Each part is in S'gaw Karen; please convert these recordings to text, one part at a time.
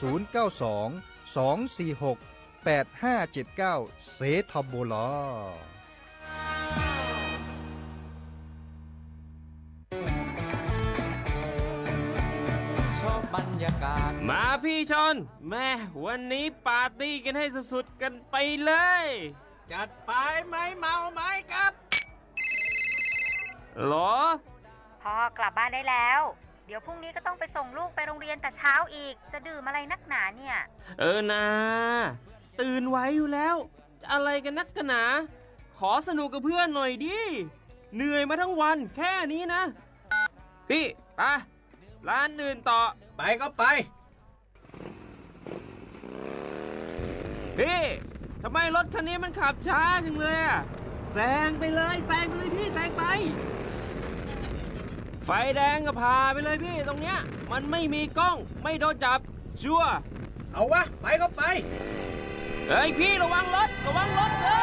ศูนย์เก้าสอง สองสี่หก แปดห้าเจ็ดเก้า เซทอมโบลอ มาพี่ชอน แม่ วันนี้ปาร์ตี้กันให้สุดๆกันไปเลย จัดไป ไม่เมาไม่กลับ หรอ พ่อกลับบ้านได้แล้ว เดี๋ยวพรุ่งนี้ก็ต้องไปส่งลูกไปโรงเรียนแต่เช้าอีก จะดื่มอะไรนักหนาเนี่ย เออนา ตื่นไวอยู่แล้ว จะอะไรกันนักกันหนา ขอสนุกกับเพื่อนหน่อยดิ เหนื่อยมาทั้งวันแค่นี้นะ พี่ ไป ร้านอื่นต่อ ไปก็ไป พี่ ทำไมรถคันนี้มันขับช้าจังเลยอะ แซงไปเลย แซงไปเลยพี่ แซงไป ไฟแดงก็ผ่าไปเลยพี่ ตรงเนี้ย มันไม่มีกล้อง ไม่โดนจับ ชัวร์ เอาวะ ไปก็ไป เฮ้ยพี่ ระวังรถ ระวังรถเฮ้ย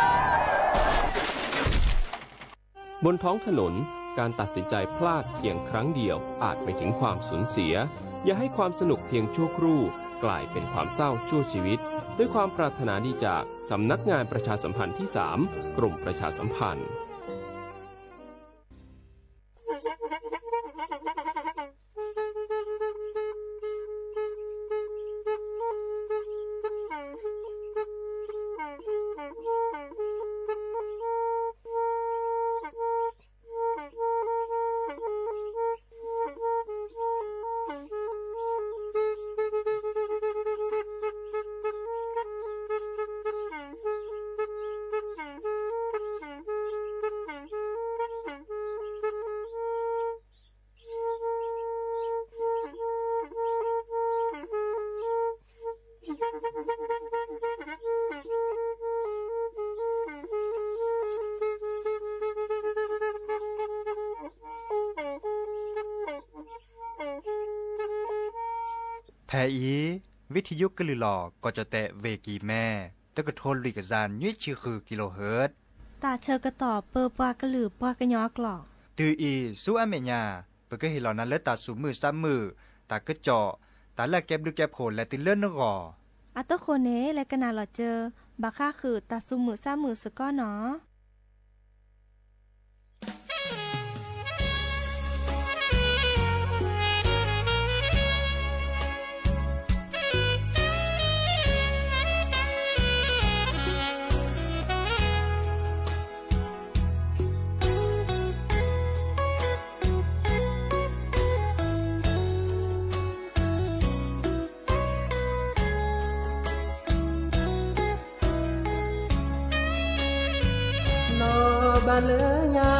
บนท้องถนน การตัดสินใจพลาดเพียงครั้งเดียวอาจไปถึงความสูญเสีย อย่าให้ความสนุกเพียงชั่วครู่กลายเป็นความเศร้าชั่วชีวิต ด้วยความปรารถนาดีจากสำนักงานประชาสัมพันธ์ที่สาม กรมประชาสัมพันธ์ ဖဲအံၤ ဝံထံယုကလုာ်လီၤ ကီၢ်ကၠီၣ်တဲၣ် ဝ့ၢ်ကံၢ်မဲ တကထိလွံၢ်ကယၤ နွံဆံဃုကံလိဟၢၣ်, တၢ်ဆၢကတီၢ်ပၢပှၤကလုာ်ပှၤကညီအကျိာ်. တုၤအံၤဆူအမဲာ်ညါ ပကဟ့ၣ်လီၤနၤလၢတၢ်သူၣ်မုာ်သးမုာ်, တၢ်ကစီၣ်, တၢ်လၢအကဲဘျုးကဲဖှိၣ်လဲၤတုၤလၢနဂီၢ်. အတဃိန့ၣ် လဲၤကနၣ်လီၤစၢၤ ဘၣ်ဃးဃုာ်တၢ်သူၣ်မုာ်သးမုာ်စ့ၢ်ကီးနီၤ. နီၢ်ဘၣ်လၢညါ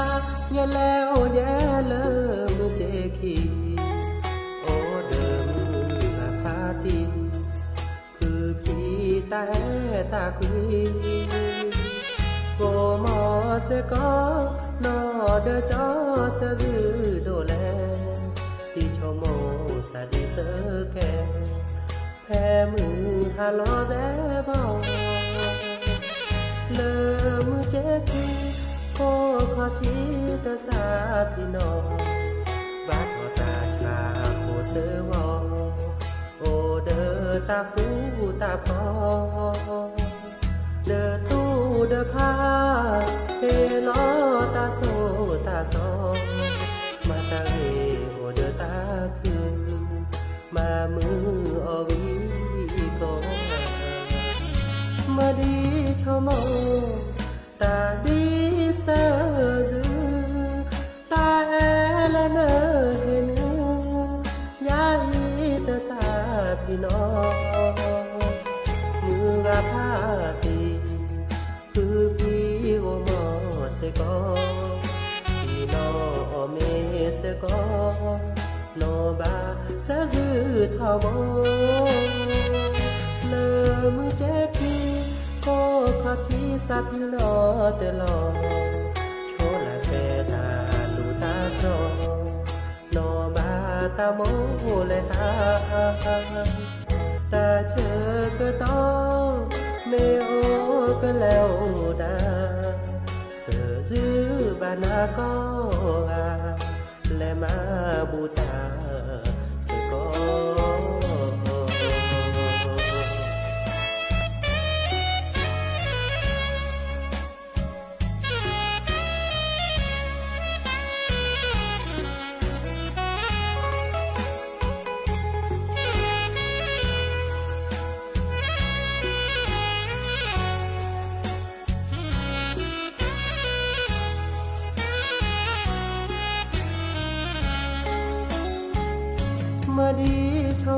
ယလဲၤအိၣ်ယဲလၢမုၢ်က့ခံ, အိၣ်ဒီးမုၢ်ဂၤဖးတံၢ်, ဖုဖံတၢ်အဲၣ်တၢ်ကွံ, ကိးမီၤစ့ၢ်ကီး နီၢ်ဒီးကၠီဆၢဇုဒိၣ်လဲၣ်, ဟံးဆိကမိၣ်စးဒံးစၢၤကဲ ဖဲမုၢ်ဟါလီၤစဲးဘီၣ်, လၢမုၢ်က့ခံ ခိၣ်ခီၣ်ထံးတစးဖံးနီၣ်, ဘၣ်ထီၣ်တၢ်ဆါဖိစၢဝီၤ, အိၣ်ဒီးတၢ်ဃူတၢ်ဖိး, ဒီးတူၢ်ဒီးဖး ဟ့ၣ်လီၤတၢ်ဆိၣ်တၢ်ဆီ, မၤတၢ်ဂ့ၤအိၣ်ဒီးတၢ်ခု, မၤမုာ်အီၤဂံၢ်ကီ, မ့ၢ်ဒ်ဆိကမိၣ် တၢ်ဒ်ဆၢၣ်စု, တၢ်အဲၣ်လၢနဟ့ၣ်နုၢ်, ယၤအံၤတစးဖံးနီၣ်, မုၢ်ဂၤဖးတံၢ်, ဖုဖံဂီၤမီၤစ့ၢ်ကီး, ဆ့ၣ်နီၤအီၣ်မ့ၤစ့ၢ်ကီး, နီၢ်ဘၣ်ဆၢဇုထီဘိ, လၢမုၢ်က့ခံ ခိၣ်ခီၣ်ထံးစးဖံးလီၤတလီၤ, ဆိလၢစဲတၢ်လူၢ်တၢ်တီၤ, နီၢ်ဘၣ်တၢ်မိၣ်လဲၤဟါ, တၢ်ဆၢကတီၢ် မ့ၢ်အိၣ်ကလဲၤအိၣ်ဒၣ်, ဆၢဇုဘၣ်နၤကိးဂၤ, လဲၤမၤဘူၣ်တၢ်စ့ၢ်ကီး.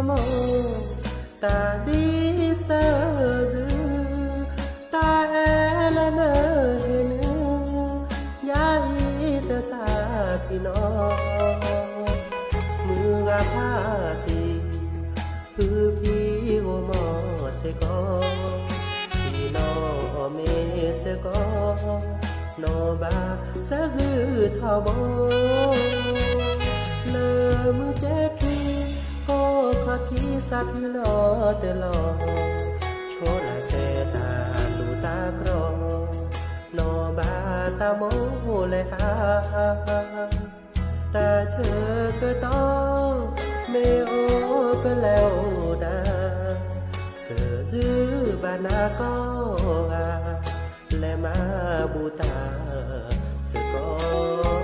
မ့ၢ် တၢ်ဒ်ဆၢၣ်စု, တၢ်အဲၣ်လၢနဟ့ၣ်နုၢ်, ယၤအံၤတစးဖံနီၤ, မုၢ်ဂၤဖးတံၢ်, ဖုဖံဂိၢ်မီၢ်စ့ၢ်ကီး, ဆံးနီၤမ့ၢ်စ့ၢ်ကီး, နီၢ်ဘၣ်ဆၢၣ်စုထီဘိ လၢမုၢ်ကဲခံ, ကိးခီၣ်ထံးစးဖံလီၤတလီၤ, ဆိလၢစဲတၢ်လူၢ်တၢ်ကြီ, နီၢ်ဘၣ်တၢ်မိၣ်လဲၤဟး, တၢ်ဆၢကတီၢ် မ့ၢ်အိၣ်ကလဲၤအိၣ်ဒၣ်, ဆၢၣ်စုဘၣ်နၤကိးဂၤ, လဲၤမၤဘူၣ်တၢ်စ့ၢ်ကီး.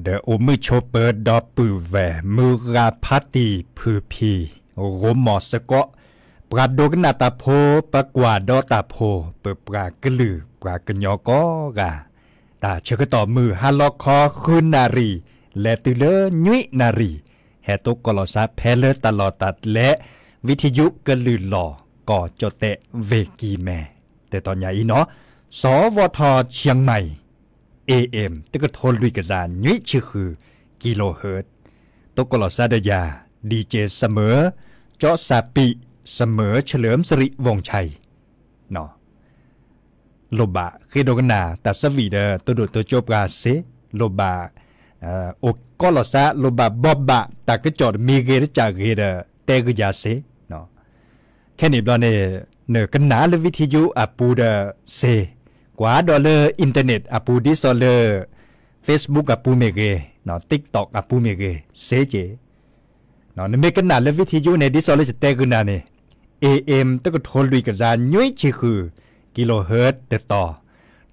ဒီးအိၣ်မုာ်ဆိးပၢၤဒီပုၢ်ဝဲၢ် မုၢ်ဂၤဖးတံၢ် ဖုဖံ ဂိၢ်မီၢ်စ့ၢ်ကီး, ပှၤဒိကနၣ်တၢ်ဖိ ပှၤကွၢ်ဒီးတၢ်ဖိ ပပှၤကလုာ်ပှၤကညီကိးဂၤ, တၢ်ဆၢကတီၢ်မုၢ်ဟါလီၤခီ ဃုနၣ်ရံၣ် လဲၤတုၤလၢနွံနၣ်ရံၣ်, ဟဲတိကိးလီၤစါဖဲလၢတၢ်လီၢ်တၢ်ကျဲ ဝံထယုကလုၢ်လီၢ် ကီၢ်ကၠီၣ်တဲၣ် ဝ့ၢ်ကံၢ်မဲ, တၢ်တီၢ်ညါအံၤနီၤ, စီၤဝီၤထီၣ် ခၠၢၣ်မဲၣ်, เอเอ็ม တကထိလွံၢ်ကယၤနွံဆံဃု กิโลเฮิรตซ์, တိကိးလီၤစါဒီးယၤ DJ เสมอ ကၠီစၢ်ပံး เสมอเฉลิมสิริวงศ์ชัย လိၣ်ဘၣ်ဃ့ဒိကနၣ်တၢ်ဆၢဝံၤဒီး တဒိၣ်တကၠိပှၤစ့, လိၣ်ဘၣ် အိၣ်ကိးလီၤစါ လိၣ်ဘၣ်ဘိးဘၣ်တၢ်ကစီၣ်တမံၤဂ့ၤတကၢ်ဂ့ၤဒီး တဲဂ့ၤယၤစ့, ခဲန့ၣ်ဘျီန့ၣ် နကနၣ်လၢ ဝံထယုအပူၤဒီးစ့, ကွၢ်ဒီးလၢ internet အပူၤ ဒ်သိးလၢ Facebook အပူၤမ့ၢ်ဂ့ၤ, TikTok အပူၤမ့ၢ်ဂ့ၤ စ့က့ၤ နမ့ၢ်ကနၣ်လၢ ဝံထယုန့ၣ် ဒ်သိးလၢယတဲဂ့ၤနၤန့ၣ် เอเอ็ม တကထိလွံၢ်ကယၤနွံဆံဃု กิโลเฮิรตซ์ တတီၤ,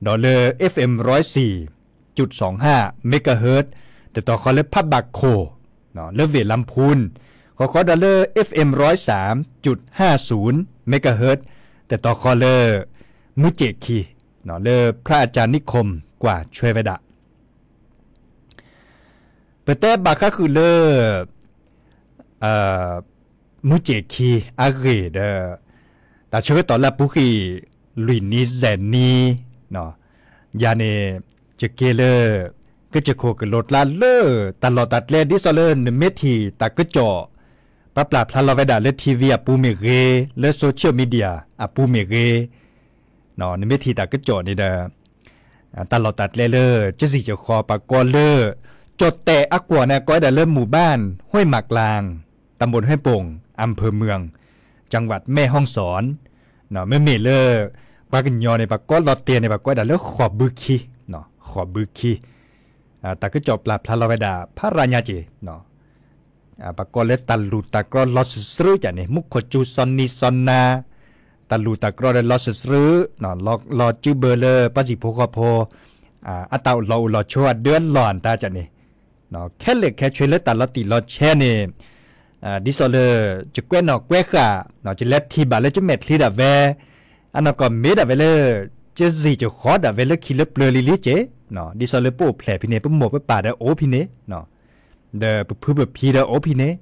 ဒီးလၢ เอฟเอ็ม ร้อยสี่จุดสองห้า เมกะเฮิรตซ์ တတီၤဃီလၢ พระบาคโข လၢ เวลลำพูน ဃီဃီဒီးလၢ เอฟเอ็ม ร้อยสามจุดห้าศูนย์ เมกะเฮิรตซ์ တတီၤဃီလၢ မူစ့ၣ်ခံ လၢ พระอาจารย์นิคม ကွၢ်ဆွဲဝဲဒၣ် ပတဲဘၣ်ဃးဃုာ်လၢ မူစ့ၣ်ခံအဂ့ၢ်ဒီး တၢ်ဆၢကတီၢ်လၢအပူၤဃံ လွံၢ်နံၤယဲၢ်နံၤ ယၤန့ၣ် ယက့ၤလၢ ကစၢၢ်ခိၣ်ကလိၤကျါလၢ တၢ်လီၢ်တၢ်ကျဲ ဒ်သိးလၢနမ့ၢ်ထံၣ်တၢ်ကစီၣ် ပှၤပျၢ်ဖျါလီၤဝဲဒၣ်လၢ ထံဝံၤ အပူၤမ့ၢ်ဂ့ၤ, လၢ social media အပူၤမ့ၢ်ဂ့ၤ နမ့ၢ်ထံၣ်တၢ်ကစီၣ်န့ၣ်ဒီး တၢ်လီၢ်တၢ်ကျဲလၢ ကစံၣ်ကဃီ ပှၤကိးလၢ ကၠီၣ်တဲၣ်အကွီၢ်န့ၣ် ကိးဝဲဒၣ်လၢ หมู่บ้านห้วยหมากลาง ตำบลห้วยโป่ง อำเภอเมือง จังหวัดแม่ฮ่องสอน မ့မ့ၢ်လၢ ပှၤကညီန့ၣ် ပှၤကိးလီၤတဲာ်န့ၣ် ပှၤကိးဝဲဒၣ်လၢ ဃိးဘုခံ ဃိးဘုခံ တၢ်ကစီၣ်ပျၢ်ဖျါလီၤဝဲဒၣ် ဖးရၤညါက့ၤ ပှၤကိးလၢတၢ်လူၢ်တၢ်ကြီလီၤစၢၤစၢၤကန့ၣ် မူခိၣ်စူၤစီၤနံၤစီၤနၤ တၢ်လူၢ်တၢ်ကြီဒီးလီၤစၢၤစၢၤ လီၤစုဘၢလၢပှၤဟံၣ်ဖိဃီဖိ အတၢ်အိၣ်လီၤအိၣ်လီၤဆိးအဒၢအလီၢ်အတၢ်ကန့ၣ် ခဲလၢာ်ခဲဆ့လၢတၢ်လီၤတံၢ်လီၤဆဲးန့ၣ် ဒ်သိးလၢ ယကွဲးနီၣ်ကွဲးဃာ် ယလဲၤထံၣ်ဘၣ်လၢယမဲာ်ချံဒၣ်ဝဲ အနီၢ်ကီၢ်မ့ၢ်ဒၣ်ဝဲလၢ ယစံၣ်ယဃီဒၣ်ဝဲလၢခံလၢပျၢၤလံလံက့ၤ ဒ်သိးလၢပအိၣ်ဖျဲၣ်ဖဲန့ၣ် ပမိၢ်ပပၢ်ဒီးအိၣ်ဖဲန့ၣ် ဒီးပဖုပဖံဒီးအိၣ်ဖဲန့ၣ်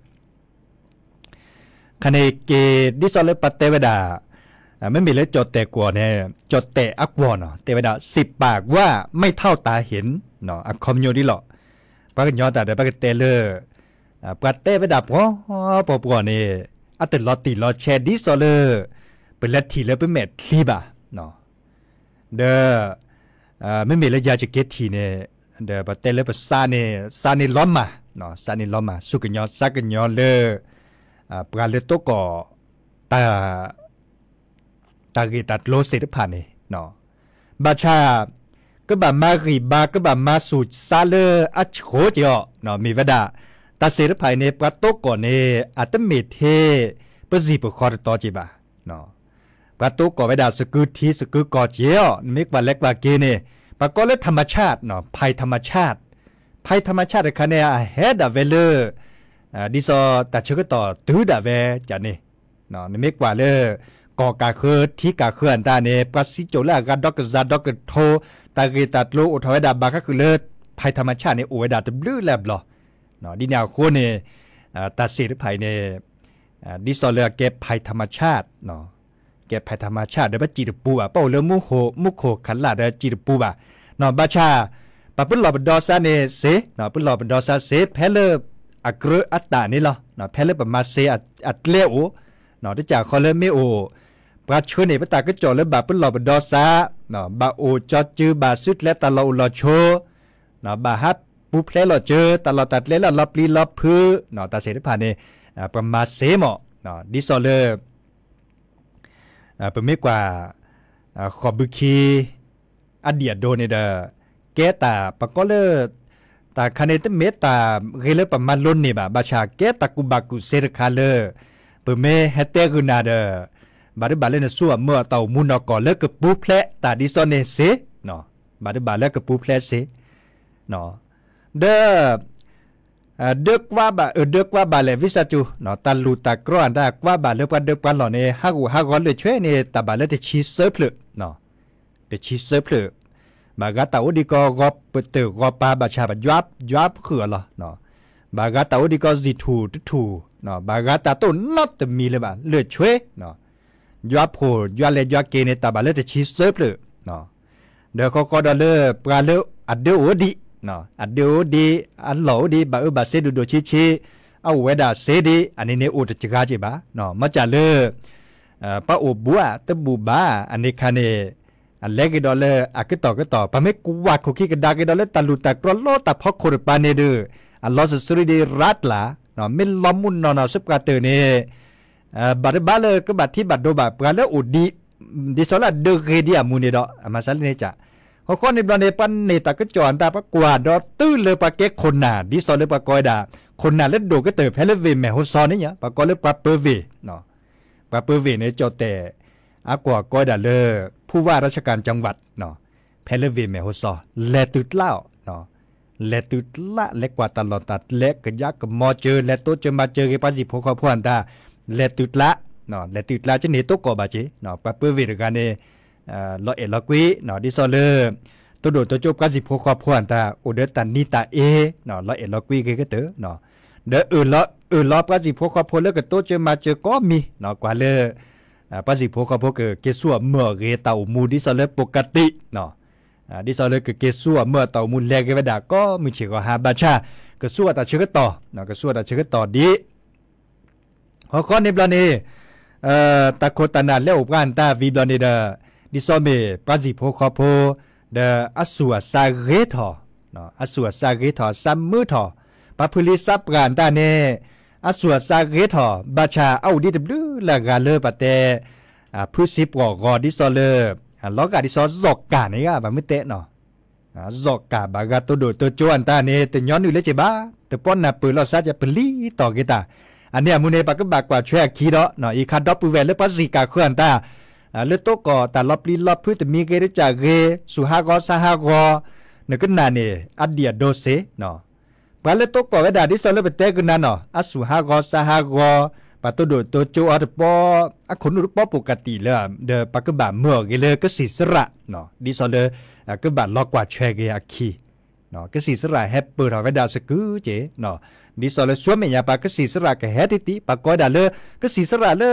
ခါန့ၣ်က့ၤ ဒ်သိးလၢပှၤတဲဝဲဒၣ် မ့မ့ၢ်လၢကၠီၣ်တဲၣ်ကွီၢ်န့ၣ် ကၠီၣ်တဲၣ်အကွီၢ်နီၤ တဲဝဲဒၣ် สิบปากว่าไม่เท่าตาเห็น အခီပညီဒ်လီၤ ပှၤကညီတၢ်ဒီး ပကတဲလၢ ပှၤတဲဝဲဒၣ်ပှီၤပှီၤပှီၤန့ၣ် အတလီၤတံၢ်လီၤဆဲးဒ်သိးလၢ ပလဲၤထံၣ်လၢပမဲာ်ချံဘၣ် ဒီး မ့မ့ၢ်လၢယၤယက့ၤထံၣ်န့ၣ် ဒီးပတဲလၢပစးန့ၣ် စးန့ၣ်လီၤမၢ် စးန့ၣ်လီၤမၢ် စူၢ်ကညီၤစးကညီၤလၢ ပှၤလၢတိကိၢ် တၢ် တၢ်ဂ့ၢ်တၢ်ကျိၤသ့ၣ်တဖၣ်န့ၣ် ဘၣ်ဆၣ် ကဘၣ်မၤဂံၢ်ဘါ ကဘၣ်မၤဆူၣ်စးလၢအဆိက့ၤအီၤ မ့ၢ်ဝဲဒၣ် တၢ်သ့ၣ်တဖၣ်အံၤန့ၣ် ပှၤတိကိၢ်န့ၣ် အတမ့ၢ်ထဲ ပစံၣ်ပဃီတတီၤက့ၤဘၣ် ပှၤတိကိၢ်ဝဲဒၣ် သကုၤထံသကုၤကီၢ်က့ၤအီၤ နမ့ၢ်ကွၢ်လဲၤကွၢ်က့ၤန့ၣ် ပကိးလၢ ธรรมชาติ เนาะ ภัยธรรมชาติ ภัยธรรมชาติ တခါန့ၣ် အဟဲဒၣ်ဝဲလၢ ဒ်သိးတၢ်ဆၢကတီၢ်တုၤဒၣ်ဝဲကန့ၣ် နမ့ၢ်ကွၢ်လၢ ကီၢ်ကးဃၢ ထံကးဃၢအတၢ်န့ၣ် ပှၤစံၣ်စိၤလၢအဂၤဒီကစၢ်ဒီကထိ တၢ်ဂ့ၢ်တၢ်ကျိၤအိၣ်ထီၣ်ဝဲဒၣ် ဘၣ်ဃးဃုာ်လၢ ภัยธรรมชาติ န့ၣ် အိၣ်ဝဲဒၣ်တဘျုးလၢအဘျီ ဒ်န့ၣ်အဃိန့ၣ် တၢ်စ့ၣ်တဖၣ်အံၤန့ၣ် ဒ်သိးလၢအကဲ ภัยธรรมชาติ ကဲ ภัยธรรมชาติ ဒီးပစံၣ်တပူၤဘၣ် ပအိၣ်လၢမူခိၣ် မူခိၣ်ခးလၢ်ဒီးစံၣ်တပူၤဘၣ် ဘၣ်ဆၣ် ပပလီၢ်ပဒီစါန့ၣ်စ့ ပလီၢ်ပဒီစါစ့ ဖဲလၢအကြၢးအတၢ်န့ၣ်လီၤ ဖဲလၢပမၤစ့အကျဲအိၣ် တစၢ်ဃီလၢမ့ၢ်အိၣ် ပှၤဆှၢန့ၢ်ပတၢ်ကစီၣ်လၢဘၣ်ပလီၢ်ပဒီစါ ဘၣ်အိၣ်ကၠီစု ဘၣ်စုကျဲတၢ်လီၢ်အိၣ်လီၢ်ဆိ ဘၣ်ဟးပူၤဖျဲးလီၤစၢၤ တၢ်လီၢ်တၢ်ကျဲလၢအလီၤပျံၤလီၤဖုး တၢ်စ့ၣ်တဖၣ်န့ၣ် ပမၤစ့မး ဒ်သိးလၢ ပမ့ၢ်ကွၢ် ဃိးဘုခံ အဒံၣ်အဒိန့ၣ်ဒီး ကဲတၢ်ပကိးလၢ တၢ်ခါန့ၣ်တမ့ၢ်တၢ်ဂ့ၤလၢပမၤလိန့ၢ်ဘၣ် ဘၣ်ဆၣ်ကဲတၢ်ကူၣ်ဘၣ်ကူၣ်စ့တခါလၢ ပမ့ၢ်ဟဲတဲဂုာ်နၤဒီး ဘၣ်တဘၣ်လၢနစိအမၢအတၢ်အိၣ်မူနီၢ်ကီၢ်လၢကပူၤဖျဲးတၢ်ဒ်သိးန့ၣ်စ့ ဘၣ်တဘၣ်လၢကပူၤဖျဲးစ့ ဒီး ဒၢကွၢ်ဘၣ် အဒၢကွၢ်ဘၣ်လဲၣ် ဝံသးစူၤ တၢ်လူၢ်တၢ်ကြီအတၢ်ကွၢ်ဘၣ်လၢပှၤဒၢပှၤလီၢ်န့ၣ် ဟးဂူာ်ဟးဂီၤလၢာ်ဆွဲန့ၣ် တၢ်ဘၣ်လၢတဆံသၢဖျၢၣ် တဆံသၢဖျၢၣ် ဘၣ်ဂၤတၢ်အိၣ်ဒံးကီးဂီၤပတၢၢ်ဂီၤပၤဘၣ်ဆၣ် ယွၤဃုာ်အီၤလီၤ ဘၣ်ဂၤတၢ်အိၣ်ဒံးကီးစံၣ်ထူၣ်တထူၣ် ဘၣ်ဂၤတၢ်တအိၣ်နီတမံၤလၢၤဘၣ် လၢာ်ဆွဲ ယွၤဖိၣ်ယွၤလဲၤယွၤက့ၤန့ၣ် တၢ်ဘၣ်လၢတဆံသၢဖျၢၣ် ဒီးဃီဃီဒီးလၢပှၤလၢအဒၢအိၣ်ဒံး အဒၢအိၣ်ဒံး အလီၢ်အိၣ်ဒံး ဘၣ်အၢဘၣ်သီဒိၣ်ဒိၣ်ဆံးဆံး အအိၣ်ဝဲဒၣ်စ့ဒံး အန့ၣ်န့ၣ်အိၣ်တစှၤက့ၤဘၣ် မ့ၢ်စ့ၢ်လၢ ပှၤအိၣ်ဘူးဧါတဘူးဘၣ် အန့ၣ်ခါန့ၣ် အလဲၤက့ၤဒီးလၢအကတီၢ်ကတီၢ် ပမ့ၢ်ကွၢ်ခိၣ်ခံကဒါက့ၤဒီးလၢတၢ်လူၢ်တၢ်ကြီလၢတၢ်ဖီခိၣ်တပၤန့ၣ်ဒီး အလီၤစၢၤစၢၤဒံးရးတလး မ့ၢ်လီၤမုၢ်နီၢ်နီၢ်စ့ၢ်ပှၤတၢၢ်န့ၣ် ဘၣ်တဘၣ်လၢကဘၣ်ထံၣ်ဘၣ်ဒိဘၣ် ပှၤလၢအိၣ်ဒံး ဒ်သိးလၢအဒၢဂ့ၤဒံးအမူးန့ၣ်ဒီး အမၤစၢ်လၢန့ၣ်က ဃီဃီန့ၣ်ဘျီန့ၣ် ပှၤန့ၢ်တၢ်ကစီၣ်အတၢ် ပှၤကွၢ်ဒီးတုၤလၢပှၤကဲခိၣ်နၢ် ဒ်သိးလၢပှၤကိးဝဲဒၣ် ခိၣ်နၢ်လၢဒိၣ်ကတၢၢ် ဖဲလၢဝ့ၢ်မဲၢ်ဟိစီန့ၣ် ပှၤကိးလၢပှၤပၢၤဝ့ၢ် ပှၤပၢၤဝ့ၢ်န့ၣ် ကၠီၣ်တဲၣ် အကွၢ်ကိးဝဲဒၣ်လၢ ผู้ว่าราชการจังหวัด ဖဲလၢဝ့ၢ်မဲၢ်ဟိစီ လဲၤတုၤကျါအီၤ လဲၤတုၤကျါ လဲၤကွၢ်တၢ်လီၢ်တၢ်ကျဲ ကယါကမီၤစၢၤ လဲၤတိစၢၤမၤစၢၤဂ့ၤ ပှၤစံၣ်ဖိဃီဖိအတၢ် လဲၤတုၤကျါ လဲၤတုၤကျါ ကန့ၢ်တိကိးဘၣ်က့ၤ ပှၤပၢၤဝ့ၢ်တဂၤန့ၣ် လီၤအဲၣ်လီၤကွံ ဒ်သိးလၢ တိၢ်ဒိၣ်တိစၢၤပှၤစံၣ်ဖိဃီဖိအတၢ် အိၣ်ဒီးတၢ်နံၤတၢ်အ့ လီၤအဲၣ်လီၤကွံဂ့ၤကတၢၢ် ဒီးအၢၣ်လီၤပှၤစံၣ်ဖိဃီဖိလၢကတိစၢၤမၤစၢၤကိးမံၤ ကွၢ်လၢ ပှၤစံၣ်ဖိဃီဖိကက့ၤဆူၣ်အီၤမၢအီၤဂ့ၤ တၢ်အိၣ်မူဒ်သိးလၢ ปกติ ဒ်သိးလၢကက့ၤဆူၣ်အီၤမၢအီၤတၢ်အိၣ်မူလဲၤဂ့ၤဝဲဒၣ်ကိးမုၢ်ဆ့ၣ်ဂီၤဟါ ဘၣ်ဆၣ် ကဆူၣ်အီၤတၢ်ဆၢကတီၢ် ကဆူၣ်အီၤတၢ်ဆၢကတီၢ်ဒ် ဃီဃီန့ၣ်ဘျီန့ၣ် တၢ်ခိၣ်တၢ်နၢ်လၢအိၣ်ပှၤအတၢ်ဝံၤဘျီန့ၣ်ဒီး ဒ်သိးမ့ၢ်ပှၤစံၣ်ဖိဃီဖိ ဒီးအသူၣ်အသးဂ့ၤထီၣ် အသူၣ်အသးဂ့ၤထီၣ် အသးမုာ်ထီၣ် ပှၤဖုလံၤသးပှၢ်အတၢ်န့ၣ် အသူၣ်အသးဂ့ၤထီၣ် ဘၣ်ဆၣ်အအိၣ်ဒံးတဘျုးလၢအဂၤလၢပတဲ ဖုစံးပှီၢ်ဂီၤဒ်သိးလၢ လီၤဂာ်ဒ်သိး စီၣ်ကၢ်န့ၣ်ဂ့ၤ ဘၣ်မနုၤတဲနီၤ စီၣ်ကၢ်ဘၣ်ဂၤတိၢ်ဒိၣ်တိစၢၤအတၢ်န့ၣ် တညီနုၢ်လၢၤဘၣ် တပီနၢ်ပၢၢ်လီၤစါ ပလံၤတီၢ်က့ၤတၢ် အန့ၣ်အမူန့ၣ် ပကဘၣ်ကွၢ်ဆွဲအခံဒီး အံၤခါဒီပုၢ်ဝဲၢ်လၢပှၤစံၣ်ကၢ်ဃၢအတၢ် လၢတိကိးတၢ်လီၤပျံၤလီၤဖုးတမံၤဂ့ၤတကၢ်ဂ့ၤ သူၣ်ဟးဂီၤသးဟးဂီၤ နကနၣ်န့ၣ် အဒံၣ်အဒိစ့ ပှၤလၢတိကိးဝဲဒၣ်ဒ်သိးလၢပတဲကနၣ်နီၤ အသူၣ်ဟးဂီၤသးဟးဂီၤ ပှၤတိၢ်ဒိၣ်တိစၢၤအီၤတပီ အခိၣ်နူာ်တပီ ပကတံၢ်လၢ ဒီးပကဘၣ်မၢအီၤဂ့ၤလၢကစံၣ်စရၣ် ဒ်သိးလၢ ကဘၣ်လီၤကွၢ်ဆွဲက့ၤအခံ ကစံၣ်စရၣ်ဟဲပၢၢ်ထီၣ်ဝဲဒၣ်စကုက့ၤ ဒ်သိးလၢဆူမဲာ်ညါပှၤကစံၣ်စရၣ်ကဟဲတံၢ်တံၢ် ပှၤကိးဝဲဒၣ်လၢ ကစံၣ်စရၣ်လၢ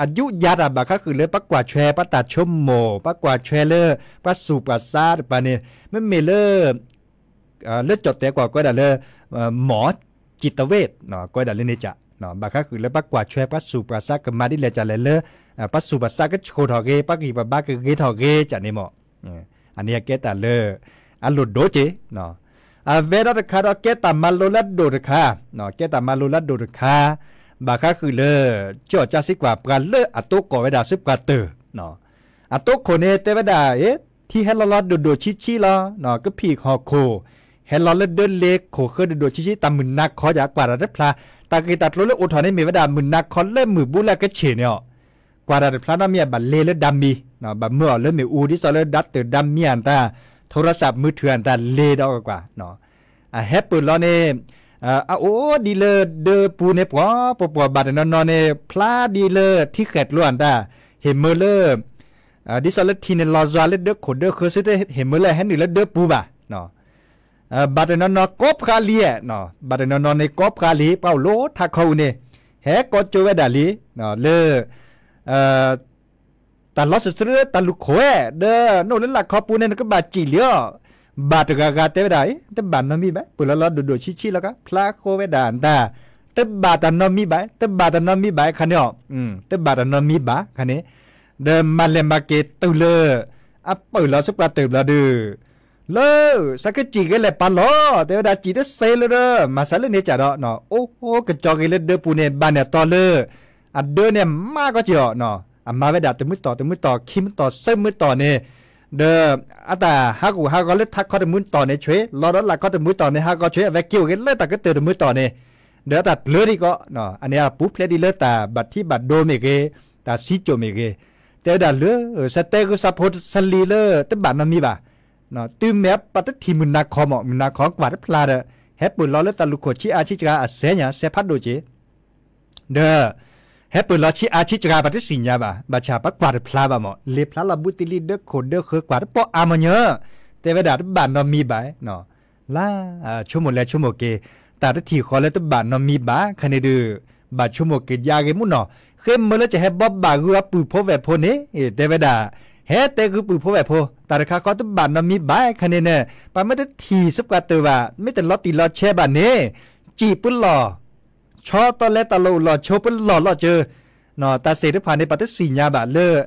အယူးယၤတၢ်ဘၣ်ဃးဃုာ်လၢပှၤကွၢ်ဆွဲပှၤတၢ်ဆိကမိၣ် ပှၤကွၢ်ဆွဲလၢ ပှၤသူၣ်ပှၤသးတပၤန့ၣ် မ့မ့ၢ်လၢ လၢကၠီၣ်တဲၣ်ကွၢ်ကိးဝဲဒၣ်လၢ မော်จิตเวช ကိးဝဲဒၣ်လၢန့ၣ်က ဘၣ်ဃးဃုာ်လၢပှၤကွၢ်ဆွဲပှၤသူၣ်ပှၤသးကမၤဒ်လဲၣ်ကလဲၣ်လၢ ပှၤသူၣ်ပှၤသးကဆှိၣ်ထီၣ်ဂ့ၤ ပှၤဂံၢ်ပှၤဘါကဂ့ၤထီၣ်ဂ့ၤကန့ၣ်မး အန့ၣ်အကဲတၢ်လၢ အလိၣ်ဒိၣ်က့ၤ အဝဲဒီးတခါဒီးကဲတၢ်မၤလိလၢအဒိၣ်တခါ ကဲတၢ်မၤလိလၢအဒိၣ်တခါ ဘၣ်ဃးဃုာ်လၢ ကၠီၣ်ကၠၢ်စံးကွၢ်ပှၤလၢအတိကိးဝဲဒၣ်စ့ၢ်ပှၤတၢၢ် အတိခိၣ်န့ၣ်တဲဝဲဒၣ် ထံဟဲလီၤလီၤဒိၣ်ဒိၣ်ဆံးဆံးလီၤ ကဖံးဟီၣ်ခိၣ် ဟဲလီၤလၢဒၢလ့ခိၣ်ဃၢဒိၣ်ဒိၣ်ဆံးဆံး တၢ်မုၢ်နၤခီယၤ ကွၢ်တၢ်တဖျါ တၢ်ဂ့ၢ်တၢ်ကျိၤလၢအိၣ်ထီၣ်န့ၣ်မ့ၢ်ဝဲဒၣ်မုၢ်နၤခီလၢမုၢ်ဘူလၢကဆ့ၣ်န့ၣ်အီၤ ကွၢ်တၢ်တဖျါနီတမံၤဘၣ်လဲၤလၢဒၢမံၤ ဘၣ်မၢအီၤလၢမ့ၣ်အူဒ်သိးလၢဒၢတၢၢ်ဒၢမံၤအတၢ် โทรศัพท์มือถือ အတၢ်လ့ဒီးကွၢ်ကွၢ်, အဟဲပၢၢ်လီၤန့ၣ် အအိၣ်ဒ်လၢဒၢပူၤန့ၣ် ပှီၤပှီၤပှီၤ ဘၣ်တနီၤနီၤန့ၣ် ဖျါဒ်လၢထံဃဲၢ်ကျိအတၢ် ဟ့ၣ်မၢလၢ ဒ်သိးလၢထံန့ၣ်လီၤစွၤလၢဒၢခိၣ်ဒၢဃၢၤ သုတဟ့ၣ်မၢလၢဟဲနုာ်လၢဒၢပူၤဘၣ်. ဘၣ်တနီၤနီၤကိးဖျါလံ, ဘၣ်တနီၤနီၤန့ၣ်ကိးဖျါလံ ပှၤအိၣ်လၢထးခီအူန့ၣ် ဟဲကိးကၠိဝဲဒၣ်လံ လၢ တၢ်လီၤစၢၤဆၢလၢတၢ်လူၢ်ခိၣ်ဝဲ ဒီးနအိၣ်လၢလၢ်ခီပူၤန့ၣ် နကဘၣ်စံၣ်လံအီၤ, ဘၣ်တဂၤဂၤတဲဝဲဒၣ် တဘၣ်နီတမံၤဘၣ်, ပၢၢ်လီၤလီၤဒိၣ်ဒိၣ်ဆံးဆံးလီၤကါ ဖျါဃီဝဲဒၣ်တၢ်, တဘၣ်တၢ်နီတမံၤဘၣ်, တဘၣ်တၢ်နီတမံၤဘၣ်ခါန့ၣ်အီၤ, တဘၣ်တၢ်နီတမံၤဘၣ်ခါန့ၣ်, ဒီးမၤလဲၤမၤက့ၤတုၤလၢ အပၢၢ်လီၤစ့ၢ်ပှၤတၢၢ်ဘျီဒုး လၢ စးကစံၣ်က့ၤလဲၤပာ်လီၤ တဲဝဲဒၣ် စံၣ်တစဲးလၢဒီး မၤစးလၢန့ၣ်ကၢ်ဒီး အိၣ်ကၠီက့ၤလၢဒၢပူၤန့ၣ် ဘၣ်န့ၢ်အတီၤလၢ အဒၢန့ၣ်မၤကီက့ၤအီၤ, အမၤဝဲဒၣ်တမုၢ်တီၤ တမုၢ်တီၤ ခံမုၢ်တီၤ သၢမုၢ်တီၤန့ၣ်, ဒီး အတၢ်ဟးဂူာ်ဟးဂီၤလၢထးခီတမုၢ်တီၤန့ၣ်ဆှ့, လီၤဒီးလၢ်ခီတမုၢ်တီၤန့ၣ် ဟးဂီၤဆှ့ အဝဲက့ၤအိၣ်က့ၤလၢတၢ်ကတၢၢ်တမုၢ်တီၤန့ၣ်, ဒီးအတၢ်ကျၢၤဒံးကီး, အန့ၣ်အပူၤဖျဲးဒ်လၢတၢ်ဘၣ်ထံဘၣ်ဒိမ့ၢ်ဂ့ၤ, တၢ်စံကၠိၣ်မ့ၢ်ဂ့ၤ, တဲဝဲဒၣ်လၢ စတဲဂုၤစးဖိစလံၤလၢတဘၣ်နီတမံၤဘၣ် တုၤမ့ၢ်ပတထံၣ်မုၢ်နၤခီမး မုၢ်နၤခီကွၢ်တဖျါဒီး ဟဲပၢၢ်လီၤလၢတၢ်လူၢ်ခိၣ်ဆံးအါဆံးစှၤအစဲညါ စဲးဖးဒိၣ်က့ၤ, ဒီး ဟဲပၢၢ်လီၤဆံးအါဆံးစှၤ ပတသ့ၣ်ညါဘၣ်, ဘၣ်ဆၣ်ပကွၢ်တဖျါဘၣ်မး လ့ၤဖျါလီၤဘူးတံၢ်လံ ဒၢခိၣ်ဒၢဃၢၤကွၢ်တပီၢ်အါမးညီ, တဲဝဲဒၣ်တဘၣ်နီတမံၤဘၣ် လၢ ဆိကမိၣ်လဲၤဆိကမိၣ်က့ၤ, တၢ်တထံၣ်ဃီလၢတဘၣ်နီတမံၤဘၣ်ခါန့ၣ်ဒုး, ဘၣ်ဆိကမိၣ်က့ၤယါဂ့ၤမုၢ်နီၤ, ဃ့မၢလၢကဟဲဘီဘၣ်ဂုာ်အပုၢ်ဖိဝဲၢ်ဖိန့ၣ်, တဲဝဲဒၣ်, ဟဲတဲဂုာ်ပုၢ်ဖိဝဲၢ်ဖိ တၢ်တခါဃီတဘၣ်နီတမံၤဘၣ်ခါန့ၣ်န့ၣ်, ပမ့ၢ်တထံၣ်စ့ၢ်ပှၤတၢၢ်ဘၣ် မ့ၢ်တလီၤတံၢ်လီၤဆဲးဘၣ်န့ၣ်, စံၣ်ပလီၢ် ဆီတလဲတၢ်လီၢ်အိၣ်လီၢ်ဆိးပလီၢ်လီၢ်စၢၤ, တၢ်စ့ၢ်တဖၣ်န့ၣ် ပတသ့ၣ်ညါဘၣ်လၢ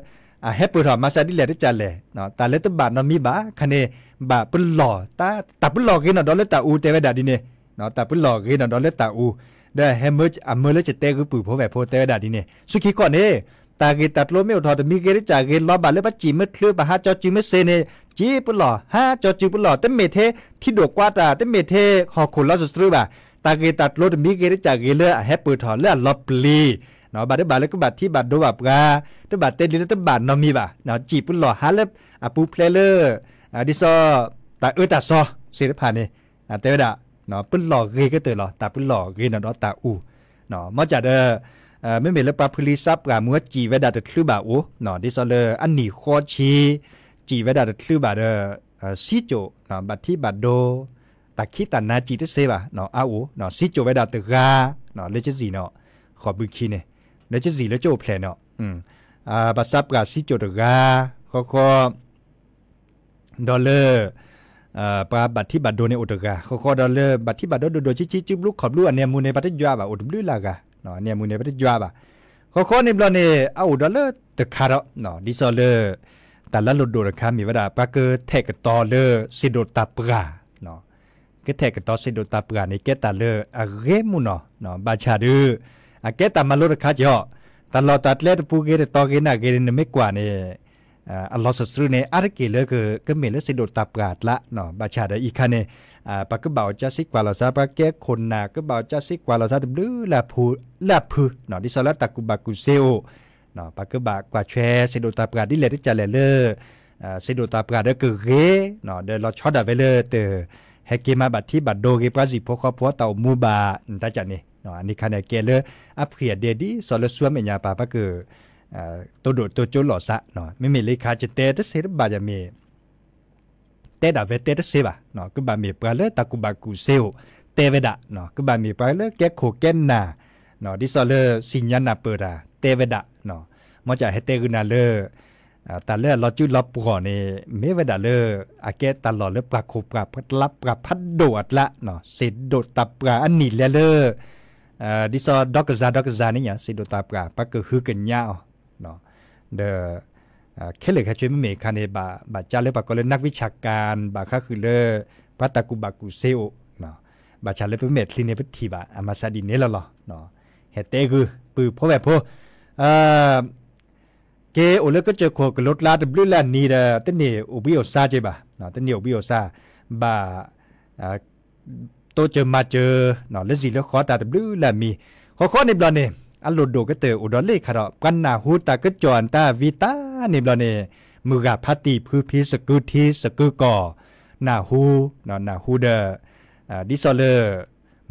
အဟဲပၢၢ်ထီၣ်မၤစၢ်ဒ်လဲၣ်တကးလဲၣ်, တၢ်လၢတဘၣ်နီတမံၤဘၣ်ခါန့ၣ်, ဘၣ်ပလီၢ်, တၢ်ပလီၢ်ဂ့ၤနီၣ်ဒီးလၢတၢ်အူတဲဝဲဒၣ်ဒ်န့ၣ်, တၢ်ပလီၢ်ဂ့ၤနီၣ်ဒီးလၢတၢ်အူ, ဒီးဟဲမၢ, အမၢလၢကတဲဂုာ်ပုၢ်ဖိဝဲၢ်ဖိတဲဝဲဒၣ်ဒ်န့ၣ် ဆူခံခီန့ၣ်, တၢ်ဂ့ၢ်တၢ်ကျိၤမ့ၢ်အိၣ်ထီၣ်တမံၤဂ့ၤတကးဂ့ၤ လီၤဘၣ်လၢပစံၣ်မ့ၢ်ချုး ပဟးကၠီစုမ့ၢ်စ့န့ၣ်, စံၣ်ပလီၢ် ဟးကၠီစုပလီၢ် တမ့ၢ်ထဲထံဒိၣ်ကွါတၢ် တမ့ၢ်ထဲဟီၣ်ခိၣ်လီၤစၢၤတြူဘၣ်, တၢ်ဂ့ၢ်တၢ်ကျိၤတမံၤဂ့ၤတကးဂ့ၤလၢအဟဲပၢၢ်ထီၣ်လၢအလီၤပျံၤ, ဘၣ်တဘၣ်လၢကဘၣ်ထံဘၣ်ဒိဘၣ်ပှၤ, တဘၣ်တဲဒ်လၢတဘၣ်နီတမံၤဘၣ်, စံၣ်ပလီၢ်ဟးလၢအပူၤဖျဲးလၢ ဒ်သိး တၢ်အၢတၢ်သီစ့ၢ်တဖၣ်န့ၣ်, တဲဝဲဒၣ် ပလီၢ်ဂ့ၤကတၢၢ်လီၤ, တၢ်ပလီၢ်ဂ့ၤနီၣ်ဒီးတၢ်အူ, မ့ၢ်ကးဒီး မ့မ့ၢ်လၢပှၤဖုလံၤသးပှၢ်မူအစံၣ်ဝဲဒၣ်တချုးဘၣ်အိၣ်, ဒ်သိးလၢအနံၣ်ဃီဆံ စံၣ်ဝဲဒၣ်တချုးဘၣ်ဒီး စံကၠိၣ် ဘၣ်ထံဘၣ်ဒိ တၢ်ခံးတၢ်နၤစံၣ်တသ့ဘၣ် အအိၣ်, စံကၠိၣ်ဝဲဒၣ်တဂၤ လၢကစံၣ်နီၣ် ဃိးဘုခံန့ၣ်, လၢကစံၣ်လၢကအိၣ်ဖျဲၣ်နီၣ်, ပှၤသးပှၢ်စံကၠိၣ်တဂၤ ဃီဃီ ဒီးလၢ ပှၤဘၣ်ထံဘၣ်ဒိန့ၣ်အိၣ်တဂၤ, ဃီဃီဒီးလၢဘၣ်ထံဘၣ်ဒိဒိၣ်ဒိၣ်ဆံးဆံး စုဘျုးခီၣ်ဘျုး အန့ၣ်အမူန့ၣ် ပတယွၤဘၣ် အိၣ်တဘျုးလၢ်ဂၤ, အန့ၣ်အမူန့ၣ် ပတယွၤဘၣ်, ဃီဃီန့ၣ်ဘျီန့ၣ် အအိၣ်ဒီးလၢတခါဒီး ဒ်သိးလၢ တၢ်လၢလိၣ်ဒိၣ်တခါမ့ၢ်ဝဲဒၣ် ပှၤကထဲးကတီၤလၢစ့ဒိၣ်တၢ်ပှၢ် ကထဲးကတီၤစ့ဒိၣ်တၢ်ပှၢ်န့ၣ် ကဲတၢ်လၢအဂ့ၤမုၢ်နီၢ်, ဘၣ်ဆၣ်ဒီး အကဲတၢ်မၤလိတခါက့ၤအီၤ, တၢ်လီၢ်တၢ်ကျဲတပူၤဂ့ၤ တတီၤဂ့ၤနၢ်ဂ့ၤန့ၣ် နမ့ၢ်ကွၢ်န့ၣ် အလီၤစၢၤစရူန့ၣ် အါတက့ၢ်လၢက ကမ့ၢ်လၢစ့ဒိၣ်တၢ်ပှၢ်အကျါ, ဘၣ်ဆၣ်ဒီးအံၤခါန့ၣ် ပှၤကဘၣ်အီၣ်ကၠါစ့ကွၢ်လီၤသး ပှၤကဲခိၣ်နၢ် ကဘၣ်အီၣ်ကၠါစ့ကွၢ်လီၤသးတဘျုးလၢ်ဖု, ဒ်သိးလၢတၢ်ကူၣ်ဘၣ်ကူၣ်သ့အိၣ် ပှၤကဘၣ်ကွၢ်ထွဲစ့ဒိၣ်တၢ်ပှၢ်ဒ်လဲၣ်တကးလဲၣ်လၢ စ့ဒိၣ်တၢ်ပှၢ်ဒီးကဂ့ၤ, ဒီးလီၤဆီဒၣ်ဝဲလၢတ ဟဲက့ၤမၤဘၣ်ထံဘၣ်ဒိဂ့ၤ ပှၤစံၣ်ဖိဃီဖိတၢ်အိၣ်မူဘၣ် တၢ်ကန့ၣ်, အန့ၣ်ခါန့ၣ် ကဲလၢအဖှံအဒဲဒ်သိးလၢဆူအမဲာ်ညါပှၤ ပှၤက တိၢ်ဒိၣ်တိၢ်ကၠိလိာ်သး, မ့မ့ၢ်လၢခါကတဲတသ့တဘၣ်ယမ့ၢ် တဲဒၣ်ဝဲတဲတသ့ဘၣ်, ကဘၣ်မ့ၢ်ပှၤလၢတၢ်ကူၣ်ဘၣ်ကူၣ်သ့အိၣ် တဲဝဲဒၣ်, ကဘၣ်မ့ၢ်ပှၤလၢကဲခိၣ်ကဲနၢ် ဒ်သိးလၢသ့ၣ်ညါနၢ်ပၢၢ်တၢ် တဲဝဲဒၣ်, မ်ကဟဲတဲဂုာ်နၤလၢ တၢ်လၢအလီၤစုလီၤပှီၢ်န့ၣ် မ့ၢ်ဝဲဒၣ်လၢ အကဲတၢ်လီၢ်လၢပှၤခိၣ်ပှၤကျါ ပှၤဖးဒိၣ်အကျါ, စ့ဒိၣ်တၢ်ပှၢ်အနံၣ်လဲၤလၢ ဒ်သိးဒီကစၢ်ဒီကစၢ်န့ၣ်ညါ စ့ဒိၣ်တၢ်ပှၢ် ပှၤကဟုကညးအီၤ ဒီး ခဲလၢာ်ခဲဆ့မ့မ့ၢ်ခါန့ၣ် ဘၣ်ဘၣ်ကၢ်လၢပှၤကိးလၢ နၢ်ဝံဆၣ်ကၣ် ဘၣ်ဃးဃုာ်လၢ ပှၤတၢ်ကူၣ်ဘၣ်ကူၣ်သ့အိၣ်, ဘၣ်ဆၣ်လၢပမဲာ်ချံန့ၣ်ပထံၣ်ဘၣ် အမၤသးဒ်န့ၣ်လီၤလီၤ, ဟဲတဲဂုာ်ပုၢ်ဖိဝဲၢ်ဖိ က့ၤအိၣ်လၢကစၢၢ်ခိၣ်ကလိကျါတဘျုးလၢ်နံၤဒီး တန့ၢ်အိၣ်ဘှံးအိၣ်သါက့ဘၣ်, တန့ၢ်အိၣ်ဘှံးအိၣ်သါ, ဘၣ် တိစၢၤမၤစၢၤ လၢစံၣ်လၢဃီတၢ်တဘျုးလၢ်မံၤ, ဃီဃီန့ၣ်ဘျီန့ၣ် အလိၣ်ဒိၣ်ကတၢၢ်အိၣ်ဒီးလၢခါဒီး ပှၤနၢ်ဟူတၢ်ကစီၣ်အတၢ်ဝံတၢ်န့ၣ်ဘျီန့ၣ် မုၢ်ဂၤဖးတံၢ်ဖုဖံသကုၤထံသကုၤကီၢ် နၢ်ဟူ, နၢ်ဟူဒီး ဒ်သိးလၢ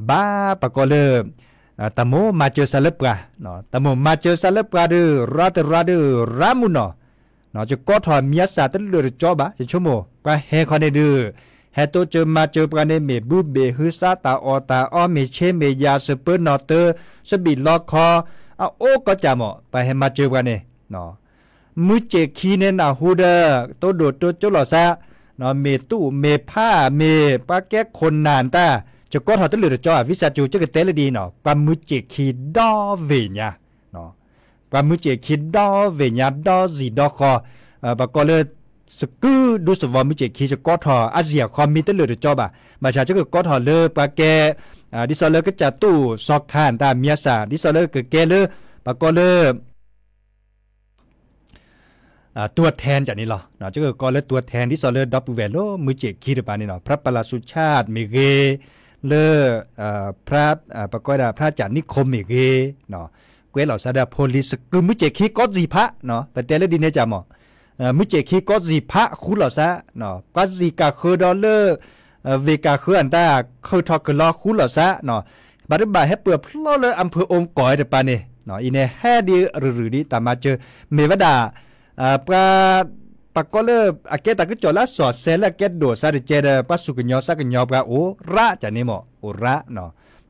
ဘၣ်ပှၤကိးလၢ တၢ်မိၣ်မၤစၢၤစးလၢပှၤ, တၢ်မိၣ်မၤစၢၤစးလၢပှၤဒီး ရၤတရၤဒီး ရၤမုၢ်နီၢ်, ယကိးထီၣ်မံၤအစၢ်တလၢာ်တကၠီဘၣ်, ယဆိကမိၣ် ပှၤဟဲခီန့ၣ်ဒီး ဟဲတိစၢၤမၤစၢၤပှၤန့ၣ် မ့ၢ်ဘုဘ့ၣ်ဟုသါ တၢ်အီၣ်တၢ်အီ မ့ၢ်ဆ့မ့ၢ်ယၤ စပၢၤနီၣ်တၢၤ စဘံၣ်လီခီ အအိၣ်ကီးကၢ်မး ပှၤဟဲမၤစၢၤပှၤန့ၣ် မုၢ်စ့ၣ်ခံန့ၣ် နၢ်ဟူဒီး တိဒိၣ်တိကၠိလိာ်သး, မ့ၢ်သူၣ်မ့ၢ်ဖး မ့ၢ်ပှၤကဲခိၣ်နၢ်တၢ် ယကိးထီၣ်တလၢာ်တကၠီဧါ, ဝံသးစူၤ ယကတဲလၢဒ်အံၤနီၢ်, ပှၤမုၢ်စ့ၣ်ခံဒီဝ့ၢ်ညါ, ပှၤမုၢ်စ့ၣ်ခံဒီဝ့ၢ်ညါ ဒီစံၣ်ဒီဃီ, ပှၤကိးလၢ စကုဒူသဝီမုၢ်စ့ၣ်ခံ ယကိးထီၣ်အစ့ၣ်အခီမံၤတလၢာ်တကၠီဘၣ်, ဘၣ်ဆၣ်ယကကိးထီၣ်လၢပှၤကဲ ဒ်သိးလၢကစၢ်သူၣ်စီၤခါတၢ်မံၤအစၢ် ဒ်သိးလၢကကဲလၢ ပှၤကိးလၢ ตัวแทน န့ၣ်လီၤ, ယကကိးလၢ ตัวแทน ဒ်သိးလၢဒီပုၢ်ဝဲၢ်လၢ မုၢ်စ့ၣ်ခံတပၤန့ၣ်နီၢ်, พระประหลัดสุชาติ မ့ၢ်ဂ့ၤ, လၢ ပှၤကိးဝဲဒၣ် พระอาจารย์นิคม မ့ၢ်ဂ့ၤ, ကွဲးလီၤစးဒီးဖိလံၤ စကုမုၢ်စ့ၣ်ခံကိးစံၣ်ဖး, ပတဲလၢဒ်န့ၣ်ကၢ်မး, မုၢ်စ့ၣ်ခံကိးစံၣ်ဖးဃူလိာ်သး, ပှၤစံၣ်ကၢ်ဃၢဒီးလၢ ဝ့ၢ်ကၢ်ဃၢအတၢ် ခုးထီၣ်ကလီဃူလိာ်သး, ဘၣ်တဘၣ်ဟဲပၢၢ်ဖျီလၢ อำเภอโอมก๋อย တပၤန့ၣ်, အံၤန့ၣ်ဟဲဒ်ရုၢ်ရုၢ်ဒ်တၢ်မၤစၢၤ, မ့ၢ်ဝဲဒၣ် ပှၤ ပှၤကိးလၢ အကဲတၢ်ကစီၣ်လၢအစီၣ်စဲးလၢအကဲဒိၣ်စးတကဲဒီး ပှၤစူၢ်ကညီစးကညီပှၤအိၣ်ရးကၢ်န့ၣ်မး အိၣ်ရး,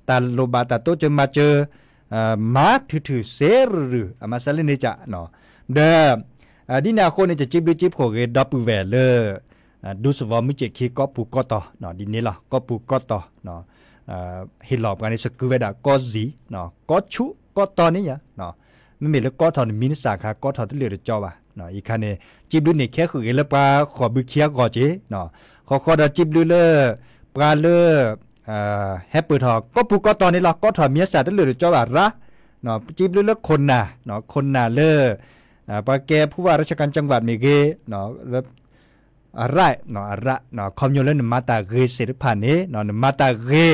တၢ်လိၣ်ဘၣ်တၢ်တိစၢၤမၤစၢၤ မၤထုးထုးစ့ရုၢ်ရုၢ် အမၤစးလၢန့ၣ်ကၢ်, ဒီး ဒ်န့ၣ်အဃိန့ၣ် ယစံးဘျုးစံးဖှိၣ်ဂ့ၤဒီပုၢ်ဝဲၢ်လၢ ဒူသဝီမုၢ်စ့ၣ်ခံကိးပူၤကိးတီၤ, ဒ်န့ၣ်လီၤ ကိးပူၤကိးတီၤ, ဟ့ၣ်လီၤပှၤန့ၣ်စကုဝဲဒၣ်ကိးစံၣ်, ကိးဆူၣ်ကိးတီၤန့ၣ်ယါ, မ့မ့ၢ်လၢကိးထီၣ်နမံၤနစၢ်ခါ ကိးထီၣ်တလၢာ်တကၠီဘၣ်, အံၤခါန့ၣ် စံးဘျုးန့ၣ်ခဲဃုာ်ဂ့ၤလၢပှၤဃိာ်ဘုခံအဂီၢ်က့ၤ, ဃီဃီဒီးစံးဘျုးလၢ ပှၤလၢ ဟဲပၢၢ်ထီၣ်ကိးပူၤကိးတီၤန့ၣ်လီၤ ကိးထီၣ်မံၤအစၢ်တလၢာ်တကၠီဘၣ်ရါ, စံးဘျုးလၢခိၣ်နၢ်, ခိၣ်နၢ်လၢ ပှၤကဲ ผู้ว่าราชการจังหวัด မ့ၢ်ဂ့ၤ, အရၣ်, အရၣ်, ခီဖျိလၢနမၤတၢ်ဂ့ၤသ့ၣ်တဖၣ်န့ၣ်, နမၤတၢ်ဂ့ၤ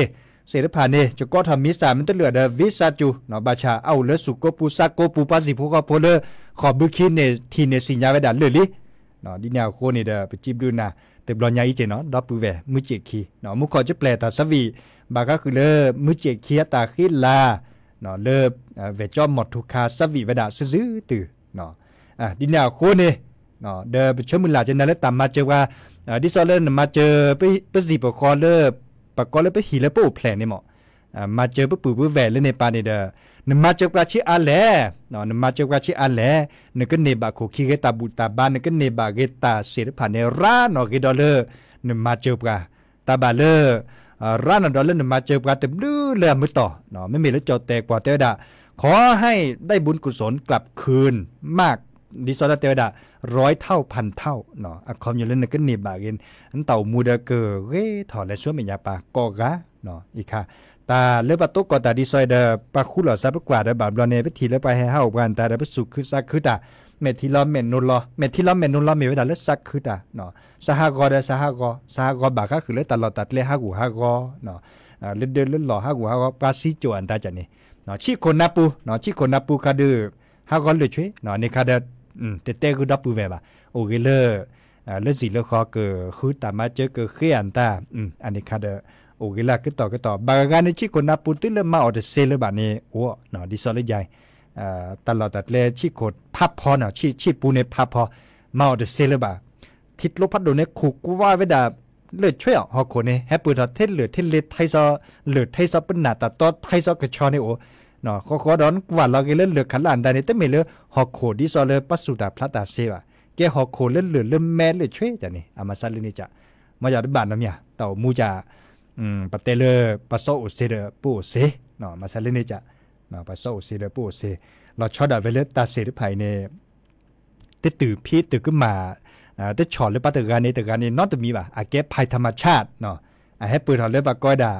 သ့ၣ်တဖၣ်န့ၣ် ယကိးထီၣ်မံၤစၢ်မ့ၢ်တလၢာ်ဒီး ဝံသးစူၤ, ဘၣ်ဆၣ်အအိၣ်လၢသူၣ်ကိးပူၤသးကိးပူၤ ပှၤဟံၣ်ဖိဃီဖိလၢ ဃိာ်ဘုခံန့ၣ်ထံၣ်န့ၣ်သ့ၣ်ညါဝဲဒၣ်လၢာ်လံ, ဒ်န့ၣ်အဃိန့ၣ်ဒီး ပစံးဘျုးနၤ တဘျီညါအံၤက့ၤနီၤ ဒီပုၢ်ဝဲၢ်မုၢ်စ့ၣ်ခံ, မူခိၣ်ကပျဲၢ်တၢ်ဆၢဝံၣ် ဘၣ်ဃးဃုာ်လၢ မုၢ်စ့ၣ်ခံအတၢ်ဃ့လၤ လၢ ဝဲၢ်ကၠီမီၢ်ထူခါဆၢဝံၣ်ဝဲဒၣ်စုာ်စုာ်တုၤ ဒ်န့ၣ်အဃိန့ၣ် ဒီးပဆၢမုၢ်လၢ်က့ၤနၤလၢတၢ်မၤစၢၤပှၤ, ဒ်သိးလၢနမၤစၢၤ ပစံၣ်ပဃီလၢ ပကိးလၢပဟံၣ်လၢပအိၣ်ဖျဲၣ်န့ၣ်မး, မၤစၢၤပပုၢ်ပဝဲၢ်လၢန့ၣ်ပၤန့ၣ်ဒီး နမၤစၢၤပှၤဆံးအါလဲၣ်, နမၤစၢၤပှၤဆံးအါလဲၣ်, နကန့ၢ်ဘၣ်ခိၣ်ခံဂ့ၤတၢ်ဘူၣ်တၢ်ဘါ နကန့ၢ်ဘၣ်ဂ့ၤတၢ်သ့ၣ်တဖၣ်န့ၣ် ရါနီၣ်ဂ့ၤဒီးလၢ နမၤစၢၤပှၤ, တၢ်ဘၣ်လၢ ရါနီၣ်ဒီးလၢနမၤစၢၤပှၤတဘျုးလၢအမုာ်တီၢ်, မ့မ့ၢ်လၢကၠီၣ်တဲာ်ကွၢ်တဲဝဲဒၣ် ขอให้ได้บุญกุศลกลับคืนมาก ဒ်သိးလၢတဲဝဲဒၣ် ร้อยเท่าพันเท่า အခီပညီလၢနကန့ၢ်ဘၣ်ဂ့ၤ နတၢ်အိၣ်မူဒီးကဂ့ၤထီၣ်လဲၤဆူမဲာ်ညါပၤကိးဂၤ အံၤခါ တၢ်လၢပှၤတိကိးတၢ်ဒ်သိးဒီး ပှၤဃူလိာ်သးပကွၢ်ဒီးဘၣ်ဘျီန့ၣ် ပထံၣ်လၢပှၤဟဲဟးအိၣ်ပှၤတၢ်ဒီး ပစူၢ်ခုသးခုတၢ် မဲာ်ထံလီၤမဲာ်နိလီၤ မဲာ်ထံလီၤမဲာ်နိလီၤမ့ၢ်ဝဲဒၣ်လၢသးခုတၢ် သးဟးဂီၤဒီးသးဟးဂီၤ သးဟးဂီၤဘၣ်ဃးဃုာ်လၢတၢ်လီၢ်တၢ်ကျဲဟးဂူာ်ဟးဂီၤ လၢဒၢးလၢလီၢ်ဟးဂူာ်ဟးဂီၤ ပှၤစံကၠိၣ်အတၢ်ကၢ်န့ၣ် ဆံးခိၣ်နၢ်ပူၤ ဆံးခိၣ်နၢ်ပူၤခါဒီး ဟးဂီၤလၢာ်ဆွ့ န့ၣ်ခါဒီး တတဲဂုာ်ဒီပုၢ်ဝဲၢ်ဘၣ် အိၣ်ဂ့ၤလၢ လၢစံၣ်လၢဃီကဃုတၢ်မၤစၢၤကဃ့အတၢ် အန့ၣ်ခါဒီး အိၣ်ဂ့ၤလၢကတီၢ်ကတီၢ် ဘၣ်ဂၤဂၤန့ၣ် ဆံးခိၣ်နၢ်ပူၤတုၤလၢမၤအီၤတစ့လၢၤဘၣ်န့ၣ် အိၣ် ဒ်သိးလၢယၤ တၢ်လီၢ်တၢ်ကျဲဆံးခိၣ်ဖးဖီနီၤ ဆံးပူၤန့ၣ်ဖးဖီ မၤအီၤတစ့လၢၤဘၣ် ထံကျိဖးဒိၣ်န့ၣ် ခိၣ်ကွၢ်ဝဲဒၣ် လၢာ်ဆွ့အီၤ ဟီၣ်ခိၣ်န့ၣ် ဟဲပၢၢ်ထီၣ်ထဲလၢာ်ထဲလဲထဲစီ လၢာ်ထဲစီပနၢ်တၢ်တီထဲစီကဆီန့ၣ်အိၣ် ဃီဃီဒီးနကွၢ်လီၤဂ့ၤလၢလၢာ်ခးလၢအတၢ်န့ၣ် တမ့ၢ်လၢဟီၣ်ခိၣ်ဒ်သိးလၢပှၤစူၢ်တၢ်ဖျါတၢ်စ့ဘၣ် ကဲဟီၣ်ခိၣ်လၢလၢာ်လၢမဲလၢာ်ဆွ့ကန့ၣ် အမၤစးလၢန့ၣ်က မ့ၢ်ယၤတဘၣ်နီတမံၤ တၢ်အိၣ်မူက ပတဲလၢ ပှၤစီအိၣ်စ့ဒီးပအိၣ်စ့ မၤစးလၢန့ၣ်က ပှၤစီအိၣ်စ့ဒီးပအိၣ်စ့ လီၤဆီဒၣ်ဝဲလၢတၢ်စ့တဖၣ်အံၤန့ၣ် တတုၤဖံးတုၤကမၣ် တဆီၣ်လၢပှၤတဂၤန့ၣ်တဂၤန့ၣ်နီတမံၤဘၣ် အကဲ ภัยธรรมชาติ အဟဲပၢၢ်ထီၣ်လၢပှၤကိးဝဲဒၣ်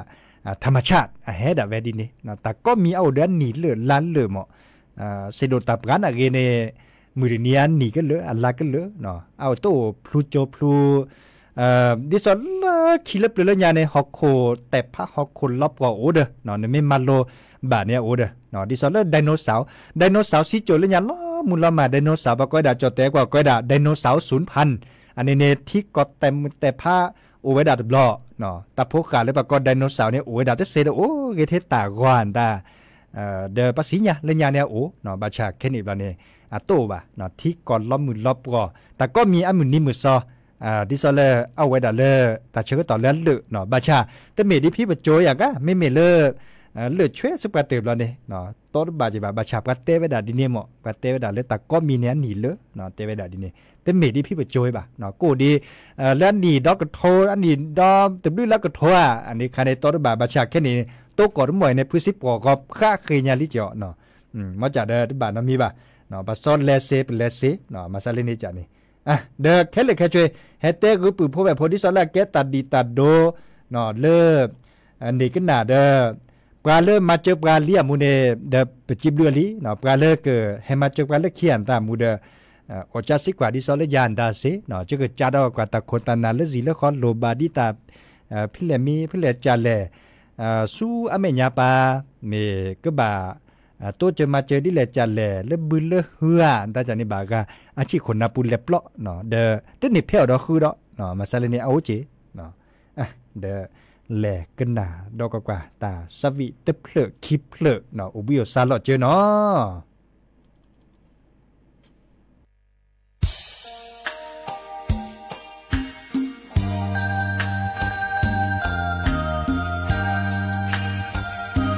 ธรรมชาติ အဟဲဒၣ်ဝဲဒ်န့ၣ် တၢ်ကိးမံၤအအိၣ်ဒီးအနံၣ်လၢာ်လါလၢာ်မး စ့ဒိၣ်တၢ်ပှၤနာ်ဂ့ၤန့ၣ် မုၢ်တနံၤအနံၣ်ကလၢာ် အလါကလၢာ် အအိၣ်တအိၣ်ဖျူကၠိဖျူ ဒ်သိးလၢခံလၢပျၢၤလၢညါန့ၣ် ဟီၣ်ခိၣ်တဲာ်ဖးဟီၣ်ခိၣ်လီၤပှီၢ်အိၣ်ဒီး နမ့ၢ်မၤလိဘၣ်န့ၣ်အအိၣ်ဒီး ဒ်သိးလၢ ไดโนเสาร์ ไดโนเสาร์ စံကၠိၣ်လၢညါလီၤမုၢ်လီၤမၢ် ไดโนเสาร์ ပှၤကိးဝဲဒၣ် ကၠီၣ်တဲာ်ကွၢ်ကိးဝဲဒၣ် ไดโนเสาร์สูญพันธุ์ အန့ၣ်န့ၣ် ထံကီၢ်တဲာ်မုၢ်တဲာ်ဖး အိၣ်ဝဲဒၣ်တဘျီ, တၢ်ဖိဃၢ်လၢပှၤကိး dinosaur န့ၣ် အိၣ်ဝဲဒၣ်တစဲးတအိၣ်ဂ့ၤထဲတၢ်ဂီၤတၢ်, ဒီးပှၤစံၣ်ညါလၢညါန့ၣ်အအိၣ်, ဘၣ်ဆၣ်ခဲန့ၣ်ဘျီန့ၣ် အတအိၣ်ဘၣ်, ထံကီၢ်လီၤမုၢ်လီၤပှီၢ် တၢ်ကိးမံၤအမုၢ်နံၤမုၢ်စီၤ, ဒ်သိးလၢအအိၣ်ဝဲဒၣ်လၢ တၢ်ဆၢကတီၢ်လၢအလၢာ်, ဘၣ်ဆၣ် တမ့ၢ်ဒ်ဖံးပစိၤယၤကါ မ့မ့ၢ်လၢ လၢာ်ဆွဲဆူပှၤတၢၢ်ဘျီန့ၣ် တီတဘၣ်က့ၤဘၣ်, ဘၣ်ဆၣ်ပှၤတဲဝဲဒၣ်ဒ်န့ၣ်မ့ၢ်, ပှၤတဲဝဲဒၣ်လၢတၢ်ကိးမံၤန့ၣ်အနံၣ်လၢ တဲဝဲဒၣ်ဒ်န့ၣ်, တမ့ၢ်ဒ်ဖံးပစိၤဘၣ်, ကိၣ်ဒ် လၢအနံၣ်ဒီကထိ အနံၣ်ဒီတဘျုးလၢကထိဧါ, အန့ၣ်ခါန့ၣ် တီတဘၣ်, ဘၣ်ဆၣ်ခဲန့ၣ် တိကီၢ်တမီၢ်အံၤန့ၣ် ဖုစံပှီၢ်ဂီၤဖးဃ့ညါလံကီး, မ်ကၢ်ဒီးတဘၣ်နီတမံၤဘၣ်, ပစီလဲၤစ့ပလဲၤစ့, မၤစၢ်လၢန့ၣ်ကၢ်န့ၣ်, ဒီးခဲလၢာ်ခဲဆ့ ဟဲတဲဂုာ်ပုၢ်ဖိဝဲၢ်ဖိ ဒ်သိးလၢအကဲတၢ်ဒံၣ်တၢ်ဒိ လၢ န့ၢ်ကနၣ်ဒီး ပှၤလၢမၤစၢၤပှၤလံအမူန့ၣ် ဒီးပစံးဘျုးအီၤလံ, ပှၤလၢကဟဲမၤစၢၤပှၤလၢခံအတၢ်မူဒီး အီၣ်ကၢစ့ကွၢ်ဒ်သိးလၢယၤဒၣ်စ့, ကကၢ်ဒီးကွၢ်တၢ်ခိၣ်တၢ်နၢ်လၢယံာ်လၢဃီ လိၣ်ဘၣ်ဒ်တၢ် ဖဲလဲၣ်မံၤ ဖဲလဲၣ်ကၢ်လဲၣ်, ဆူအမဲာ်ညါပၢ် မ့ၢ်ကဘၣ် တိစၢၤမၤစၢၤဒ်လဲၣ်ကၢ်လဲၣ် လၢဘုလၢဟုဧါ, တၢ်ကၢ်န့ၣ်ဘၣ်ဂၤ အဆံးခိၣ်နၢ်ပူၤလဲၤပျီ, ဒီးတန့ၢ်ဖဲအီၤဒီးဃုဒီး မၤစၢ်လၢန့ၣ်အအိၣ်က့ၤ ဒီးလဲၤကနၣ်ဒီးကွၢ်ကွၢ် တၢ်ဆၢဝံၣ်တဖျၢၣ်ခံဖျၢၣ် အိၣ်ဘှံးအိၣ်စါလီၤကၢနီ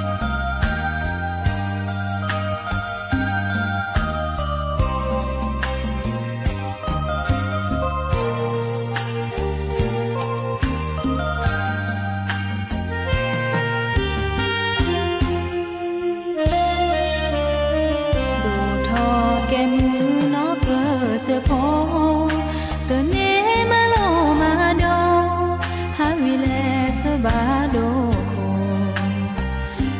ၤ. ဒိၣ်ထီၣ်ကဲမုၢ်နီၢ်ကစၢၢ်ဖိ, တန့ၢ်မၤလိမၤဒိး, ဟးဝံၤလဲၤဆၢဘၣ်ဒိခိၣ်,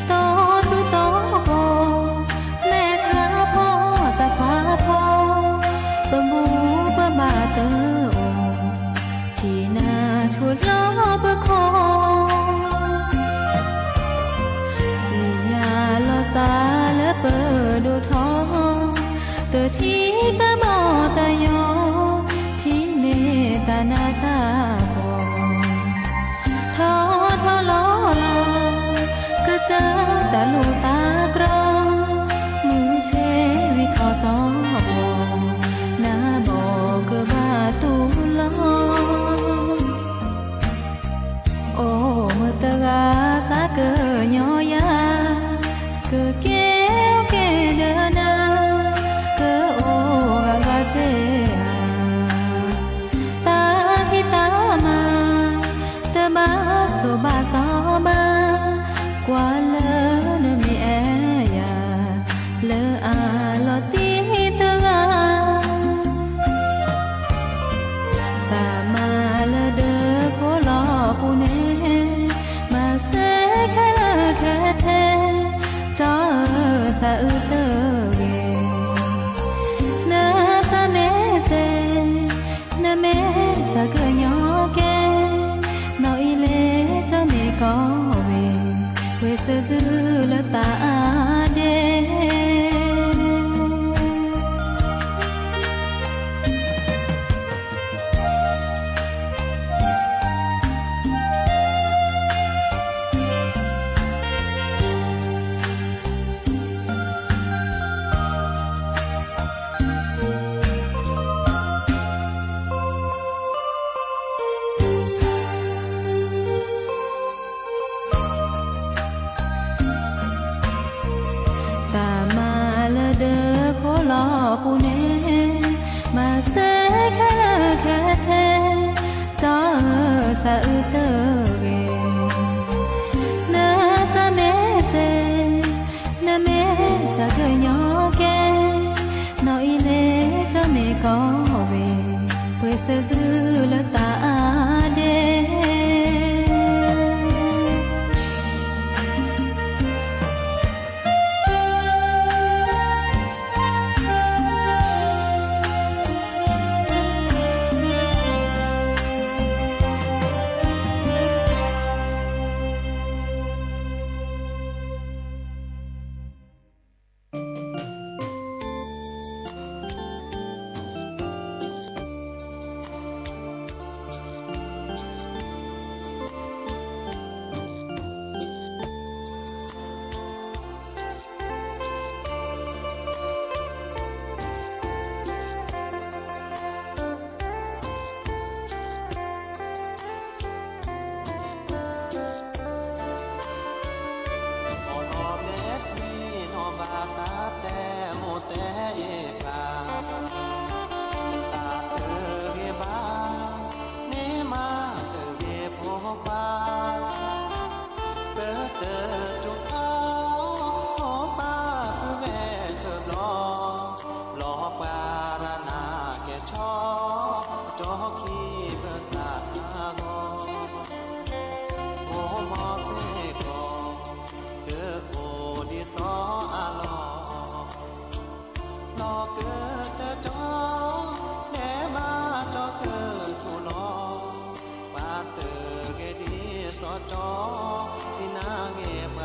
တီသူတီကီၢ်, မဲာ်ဆှးဖီစးခွါဖီ, ပဘူပဘၣ်တအိၣ်, ထံၣ်နၤဆိလီၤပခိၣ်, သ့ၣ်ညါလီၤသးလၢပဒိၣ်ထီၣ်, တထံၣ်တၢ်ဘီၣ်တၢ်ယိာ်, ထံၣ်န့ၢ်တၢ်နးတၢ်ဖှီၣ်, ထီထီလီၤလီၤ, ကစၢ်တၢ်လိၣ်တၢ်ကြီ, မုၢ်ဆ့ၣ်ဝံၤထီၣ်သီဘီၣ်, နၤဘီၣ်ကဘၣ်တူၢ်လီၤ. အိၣ်မုာ်တဂၤသးကညီၤယၤ, ကကဲအိၣ်က့ၤဒီးနၤ, ကအိၣ်ဂၤဂၤစ့ဧါ, တၢ်ဖံးတၢ်မၤ, တဘၣ်ဆိၣ်ဘၣ်စီဘၣ်, ကွၢ်လၢနမ့ၢ်အဲၣ်ယၤ, လၢအလီၤတံၢ်တဂၤ တၢ်မၤလၢဒၢးခိၣ်လီၤပူၤန့ၣ်, မၤစၢၤခဲလၢာ်ခဲဆ့, ကၠီဧၢ သးအုးတဂ့ၤ, နသးမ့ၢ်စ့, နမ့ၢ်သးကညီၤကဲ, နီၢ်အံၤလ့ၤတမ့ၢ်ကီဝ့ၢ်, ပှဲၤစၢၤစုလၢသးအါဒ့တၢ်မၤလၢဒၢးခိၣ်လီၤပူၤန့ၣ်, မၤစၢၤခဲလၢာ်ခဲဆ့, ကၠီဧၢ သးအုးတဂ့ၤ, နသးမ့ၢ်စ့, နမ့ၢ်သးကညီၤကဲ, နီၢ်အံၤလ့ၤတမ့ၢ်ကီဝ့ၢ်, ပှဲၤစၢၤစုလၢသးအါဒ့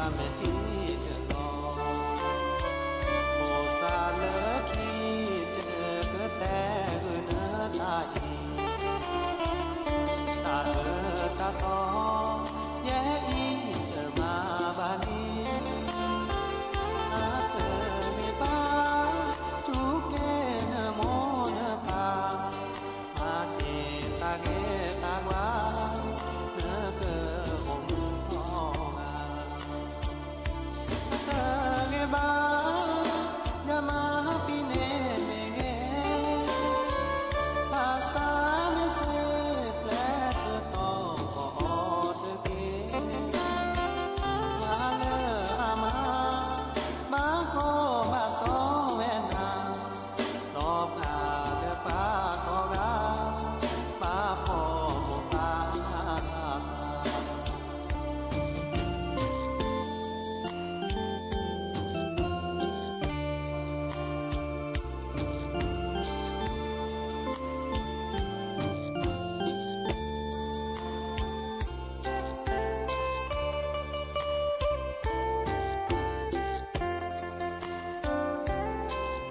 မ့ၢ်ထံတလီၤ, ဖိသၣ်လၢခံ ယကတဲဂုာ်နတၢ်အံၤ, တၢ်အၢတၢ်သီ ယဲအံၤတမၤဘၣ်န့ၣ်, အတဂ့ၤဘၣ် စူၢ်က့ၤနမိၢ်နပၢ်, မၤက့ၤတၢ်ဂ့ၤတၢ်ဝါ နကအိၣ်မုာ်ကိးဂၤ တဂ့ၤဘၣ် ယမၤပျံၤန့ၢ်မ့ၢ်ဂ့ၤ, ဘၣ်ဆၣ်မ့ၢ်သ့ ပျဲကတီၤပအီၤတက့ၢ်. ပှၤလၢအမၤ ဘၣ်ကီဘၣ်စီဝဲနၤ, ဒီးပျၢ်တပှၤကိးဂၤ ဘၣ်ဖှီၣ်မိၢ်ပၢ်သး ဖိသၣ်လ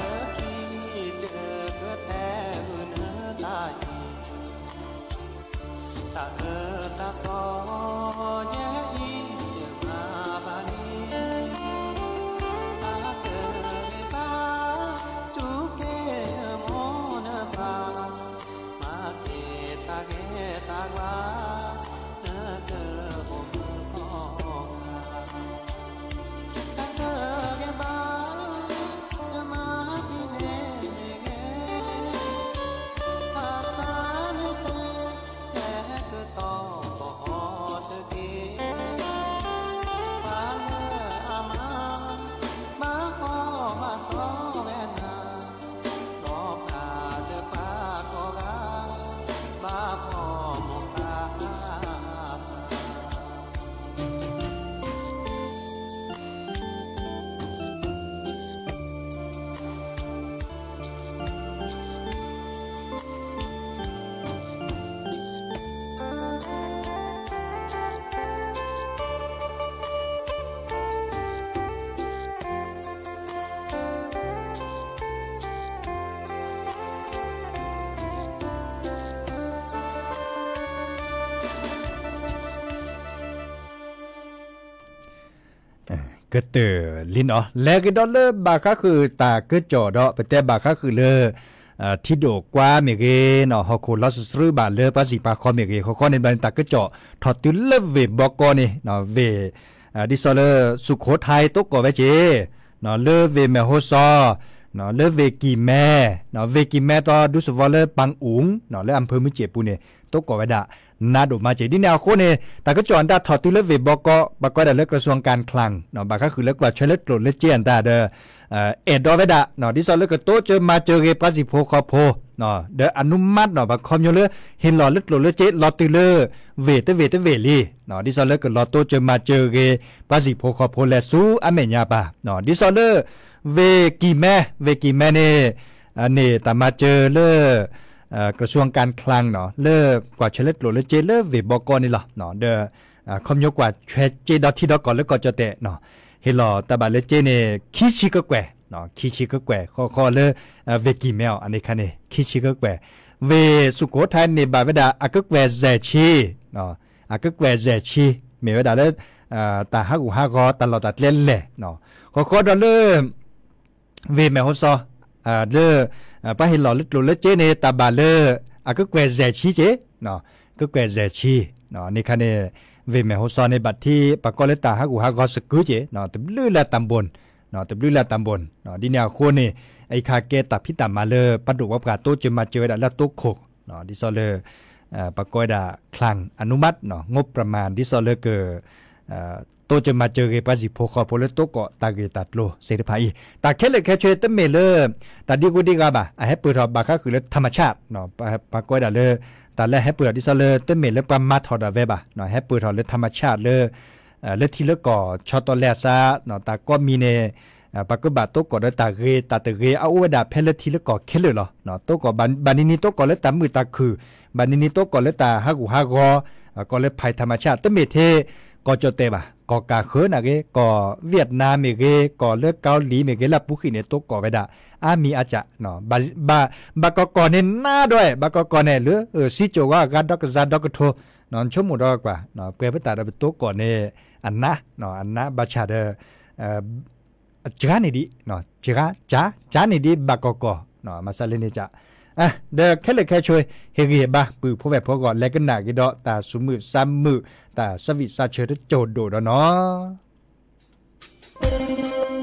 ၢခံ ယကတဲဂုာ်နတၢ်အံၤ, တၢ်အၢတၢ်သီ ယဲအံၤတမၤဘၣ်န့ၣ်, အတဂ့ၤဘၣ် စူၢ်က့ၤနမိၢ်နပၢ်, မၤက့ၤတၢ်ဂ့ၤတၢ်ဝါ နကအိၣ်မုာ်ကိးဂၤ တၢ်တဂ့ၤဘၣ် ယမၤပျံၤန့ၢ်မ့ၢ်ဂ့ၤ, ဘၣ်ဆၣ်မ့ၢ်သ့ ပျဲကတီၤပအီၤတက့ၢ်. ပှၤလၢအမၤ ဘၣ်ကီဘၣ်စီဝဲနၤ, ဒီးပှၤတပှၤကိးဂၤ ဘၣ်ဖှီၣ်မိၢ်ပၢ်သး ကတၢၢ်လံနီၤ လဲၤကဒီးလၢဘၣ်ဃးဃုာ်တၢ်ကစီၣ်ဒီး ပတဲဘၣ်ဃးဃုာ်လၢ ထံဒိၣ်ကွါမ့ၢ်ဂ့ၤနီၤ ဟီၣ်ခိၣ်လီၤစၢ်စၢ်ဘၣ်လၢပှၤစံၣ်ပှၤဃီမ့ၢ်ဂ့ၤ ဃီဃီန့ၣ်ဘၣ်န့ၣ် တၢ်ကစီၣ်ထီၣ်တုၤလၢဝ့ၢ်ဘီကီန့ၣ် ဝ့ၢ် ဒ်သိးလၢ စူၣ်ခိၣ်ထါ တိကိးဝဲက့ၤ လၢဝ့ၢ်မဲၢ်ဟိစီ လၢဝ့ၢ်ကံၢ်မဲ ဝ့ၢ်ကံၢ်မဲတီဒူသဝီလၢပၢ်အူ လၢအဖၢမုၢ်စ့ၣ်ပူၤန့ၣ် တိကိးဝဲဒၣ် နါဒိၣ်မးက့ၤ ဒ်န့ၣ်အဃိန့ၣ် တၢ်ကစီၣ်အတၢ်ထီၣ်တုၤလၢဝ့ၢ်ဘီကီ ပှၤကိးဝဲဒၣ်လၢ กระทรวงการคลัง ဘၣ်ဃးဃုာ်လၢကွၢ်ထွဲလၢကျိၣ်လၢစ့အတၢ်ဒီး အဲၣ်ဒိးဝဲဒၣ် ဒ်သိးလၢကတိစၢၤမၤစၢၤဂ့ၤပှၤစံၣ်ဖိဃီဖိ ဒီးအနုမးနီၤ ပှၤခီဖျိလၢ ဟ့ၣ်လီၤလၢကျိၣ်လၢစ့လီၤတုၤလၢ ဝ့ၢ်တဝ့ၢ်တဝ့ၢ်လံ ဒ်သိးလၢကလီၤတိစၢၤမၤစၢၤဂ့ၤ ပှၤစံၣ်ဖိဃီဖိလဲၤဆူအမဲာ်ညါပၢ် ဒ်သိးလၢ ဝ့ၢ်ကံၢ်မဲ ဝ့ၢ်ကံၢ်မဲန့ၣ် န့ၢ်တၢ်မၤစၢၤလၢ กระทรวงการคลัง နီၤ လၢကွၢ်ထွဲလၢကျိၣ်လၢစ့လၢဝ့ၢ်ဘီကီန့ၣ်လီၤ. ဒီး ခီဖျိကွၢ်ထွဲစ့ဒီထံဒီကီၢ်လၢကီၢ်ကၠီၣ်တဲာ် ဟ့ၣ်လီၤတၢ်ဘၣ်လၢစ့န့ၣ် ခံဆံကကွဲၢ် ခံဆံကကွဲၢ် ဃီဃီလၢ ဝ့ၢ်ကံၢ်မဲအီၤ အန့ၣ်ခါန့ၣ် ခံဆံကကွဲၢ် ဝ့ၢ်စူၣ်ခိၣ်ထါန့ၣ်ဘၣ်ဝဲဒၣ် အကကွဲၢ်ယဲၢ်ဆံ အကကွဲၢ်ယဲၢ်ဆံ မ့ၢ်ဝဲဒၣ်လၢ တၢ်ဟးဂူာ်ဟးဂီၤတၢ်လီၢ်တၢ်ကျဲလဲၣ် ဃီဃီဒီးလၢ ဝ့ၢ်မဲၢ်ဟိစီ လၢ ပှၤဟ့ၣ်လီၤလၢကျိၣ်လၢစ့န့ၣ် တၢ်ဘၣ်လၢ အကကွဲၢ်ယဲၢ်ဆံက့ၢ် ကကွဲၢ်ယဲၢ်ဆံ န့ၣ်ခါန့ၣ် ဝ့ၢ်မဲၢ်ဟိစီန့ၣ် ဘၣ်ထံးပှၤကိးလၢတၢ်ဟးဂူာ်ဟးဂီၤစကုက့ၢ် တဘျုးလၢတၢ်ဘိၣ် တဘျုးလၢတၢ်ဘိၣ် ဒ်န့ၣ်အဃိန့ၣ် အံၤခါကဲတၢ်ဖံးတၢ်မၤလၢ ပှၤဒိၣ်ဝဲပှၤတိစၢၤမၤစၢၤဝဲဒၣ်လၢတိခိၣ် ဒ်သိးလၢ ပှၤကိးဝဲဒၣ် คลังอนุมัติ งบประมาณ ဒ်သိးလၢက တိစၢၤမၤစၢၤဂ့ၤပှၤစံၣ်ဖိဃီဖိလၢတိကိးတၢ်ဂ့ၢ်တၢ်ကျိၤသ့ၣ်တဖၣ်အံၤ တၢ်ခဲလၢာ်ခဲဆ့တမ့ၢ်လၢ တၢ်ဒံကိးဒံဂၤဘၣ် အဟဲပၢၢ်ထီၣ်ဘၣ်ဃးဃုာ်လၢ ธรรมชาติ ပှၤကိးဝဲဒၣ်လၢ တၢ်လၢဟဲပၢၢ်ထီၣ်ဒ်သိးလၢတမ့ၢ်လၢပှၤမၤထီၣ်ဒၣ်ဝဲဘၣ် ဟဲပၢၢ်ထီၣ်လၢ ธรรมชาติ လၢ လၢထံလၢကီၢ်ဆီတီလဲအသး တၢ်ကိးမံၤန့ၣ် ပှၤကဘၣ်တိကိးဒီးတၢ်ဂ့ၤတၢ်တဂ့ၤ အအိၣ်ဝဲဒၣ်ဖဲလၢထံလၢကီၢ်ခဲလၢာ်လီၤ. တိကိးဘၣ်နံၤနံၤတိကိးလၢတၢ်မုာ်တၢ်ခုၣ်, ဘၣ်နံၤနံၤတိကိးလၢတၢ်ဟးဂူာ်ဟးဂီၤ, ကိးလၢ ဖဲထၣ်မၤဆၣ် တမ့ၢ်ထဲ ကီၢ်ကၠီၣ်တဲၣ်ဘၣ်, ကီၢ်ကၢ်ဃၢနၢ်ဂ့ၤ, ကီၢ်ဝ့ၢ်နါမ့ၢ်ဂ့ၤ, ကီၢ်လၢကီလံၤမ့ၢ်ဂ့ၤ လၢအပူၤဃံန့ၣ် တိကိးဝဲဒၣ် အါမံၤအါကၢ်, ဘၣ်ကီၢ်ကီၢ်န့ၣ်နါဒိၣ်ဝဲ, ဘၣ်ကီၢ်ကီၢ်န့ၣ် လၢစံကၠိၣ်ဂီၤအဂၤဒီကစၢ်ဒီကထိ, ဆိကမိၣ်ဒီးကွၢ်, ပှဲၤပတၢ်ဒီးပတိကိးန့ၣ် အနါ, အနါဘၣ်ဆၣ်ဒီး ကၢန့ၣ်ဒ်, ကၢ, ကၢန့ၣ်ဒ်ဘၣ်ကီၢ်ကီၢ်, မၤစၢၤလၢန့ၣ်ကၢ်, ဒီးခဲလၢာ်ခဲဆ့ ဟ့ၣ်ဂံၢ်ဟ့ၣ်ဘါ ပုၢ်ဖိဝဲၢ်ဖိအဂီၢ် လဲၤကနၣ်က့ၤဒီးတၢ်ဆူးမုၢ်ဆါမုၢ် တၢ်ဆၢဝံၣ်ဆၢဆၢတစိၢ်ဒိၣ်ဒီးနီၤ. မုၢ်နီၢ်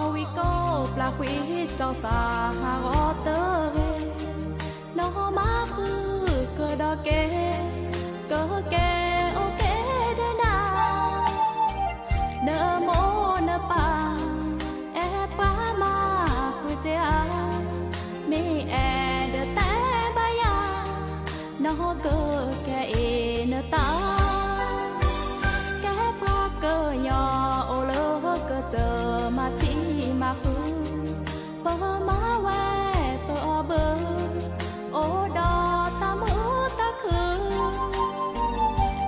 ဝံၤကိးပျၢ်ကွံာ် ကၠီၣ်သးဟးဂီၤတဂ့ၤ, နီၢ်မၤဃုာ်ကဒီးက့ၤ, ကက့ၤအိၣ်က့ၤဒီးနၤ, နမိၢ်နပၢ် အဲၣ်ပှၤမၤဃုာ်တ့ၢ်ဧါ, မ့ၢ်အဲၣ်ဒိးတဲဘၣ်ယၤ, နီၢ်ကကဲအံၤနတၢ်, ကဲပှၤကညီအိၣ်လၢကတၢၢ်မၤထံမၤဃုာ်, ပမၤဝဲပအီၣ်ဘၢ, အိၣ်ဒီးတၢ်မုာ်တၢ်ခုၣ်,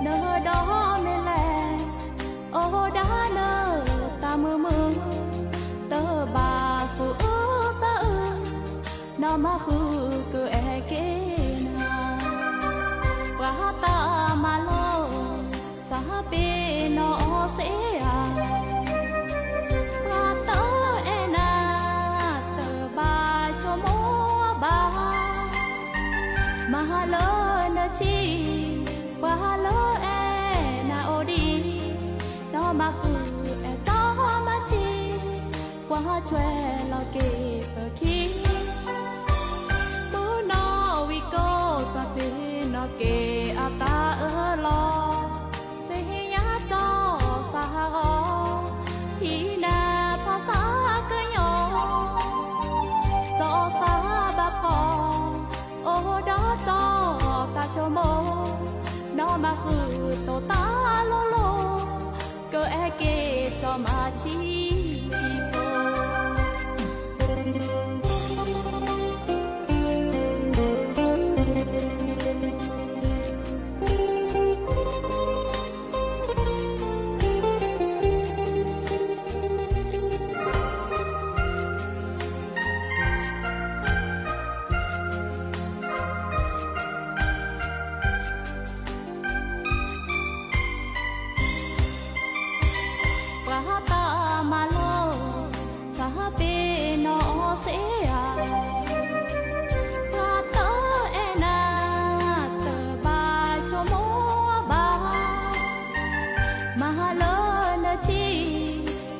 နဒီမ့ၢ်လဲၣ်, အိၣ်ဒၣ်လၢတၢ်မုာ်မုာ်, တဘၣ်သူၣ်အုးသးအုး, နီၢ်မၤဃုာ်ကအဲၣ်က့ၤနၤ, ပှၤတၢ်မၤလိ သးပ့ၤနီၣ်စ့ဧါ, ပှၤတအဲၣ်နၤ တဘၣ်ဆိကမိၣ်ဘၣ်, မၤလၢနထံၣ် ပှၤလၢအဲၣ်နၤအိၣ်ဒံး, နီၢ်မၤဃုာ်အဲၣ်တီမၤထံ ပှၤဆွဲလီၤက့ၤပခံ, မုၢ်နီၢ်ဝံၤကိး သးပ့ၤနီၣ်က့ၤအတၢ်အၢၣ်လီၤ, သ့ၣ်ညါကၠီၣ်သးဟးဂီၤ, ဟံးနၤဖီသးကညီၤ, ကၠီၣ်သးဘၣ်ဖီ, အိၣ်ဒီးကၠီၣ်တၢ်ဆိကမိၣ်, နီၢ်မၤဃုာ်တိၢ်တၢ်လိၤလိၤ, ကအဲၣ်က့ၤကၠီၣ်မၤထံဖိ ပှၤတၢ်မၤလိ သးပ့ၤနီၣ်စ့ဧါ, ပှၤတအဲၣ်နၤ တဘၣ်ဆိကမိၣ်ဘၣ်, မၤလၢနထံၣ်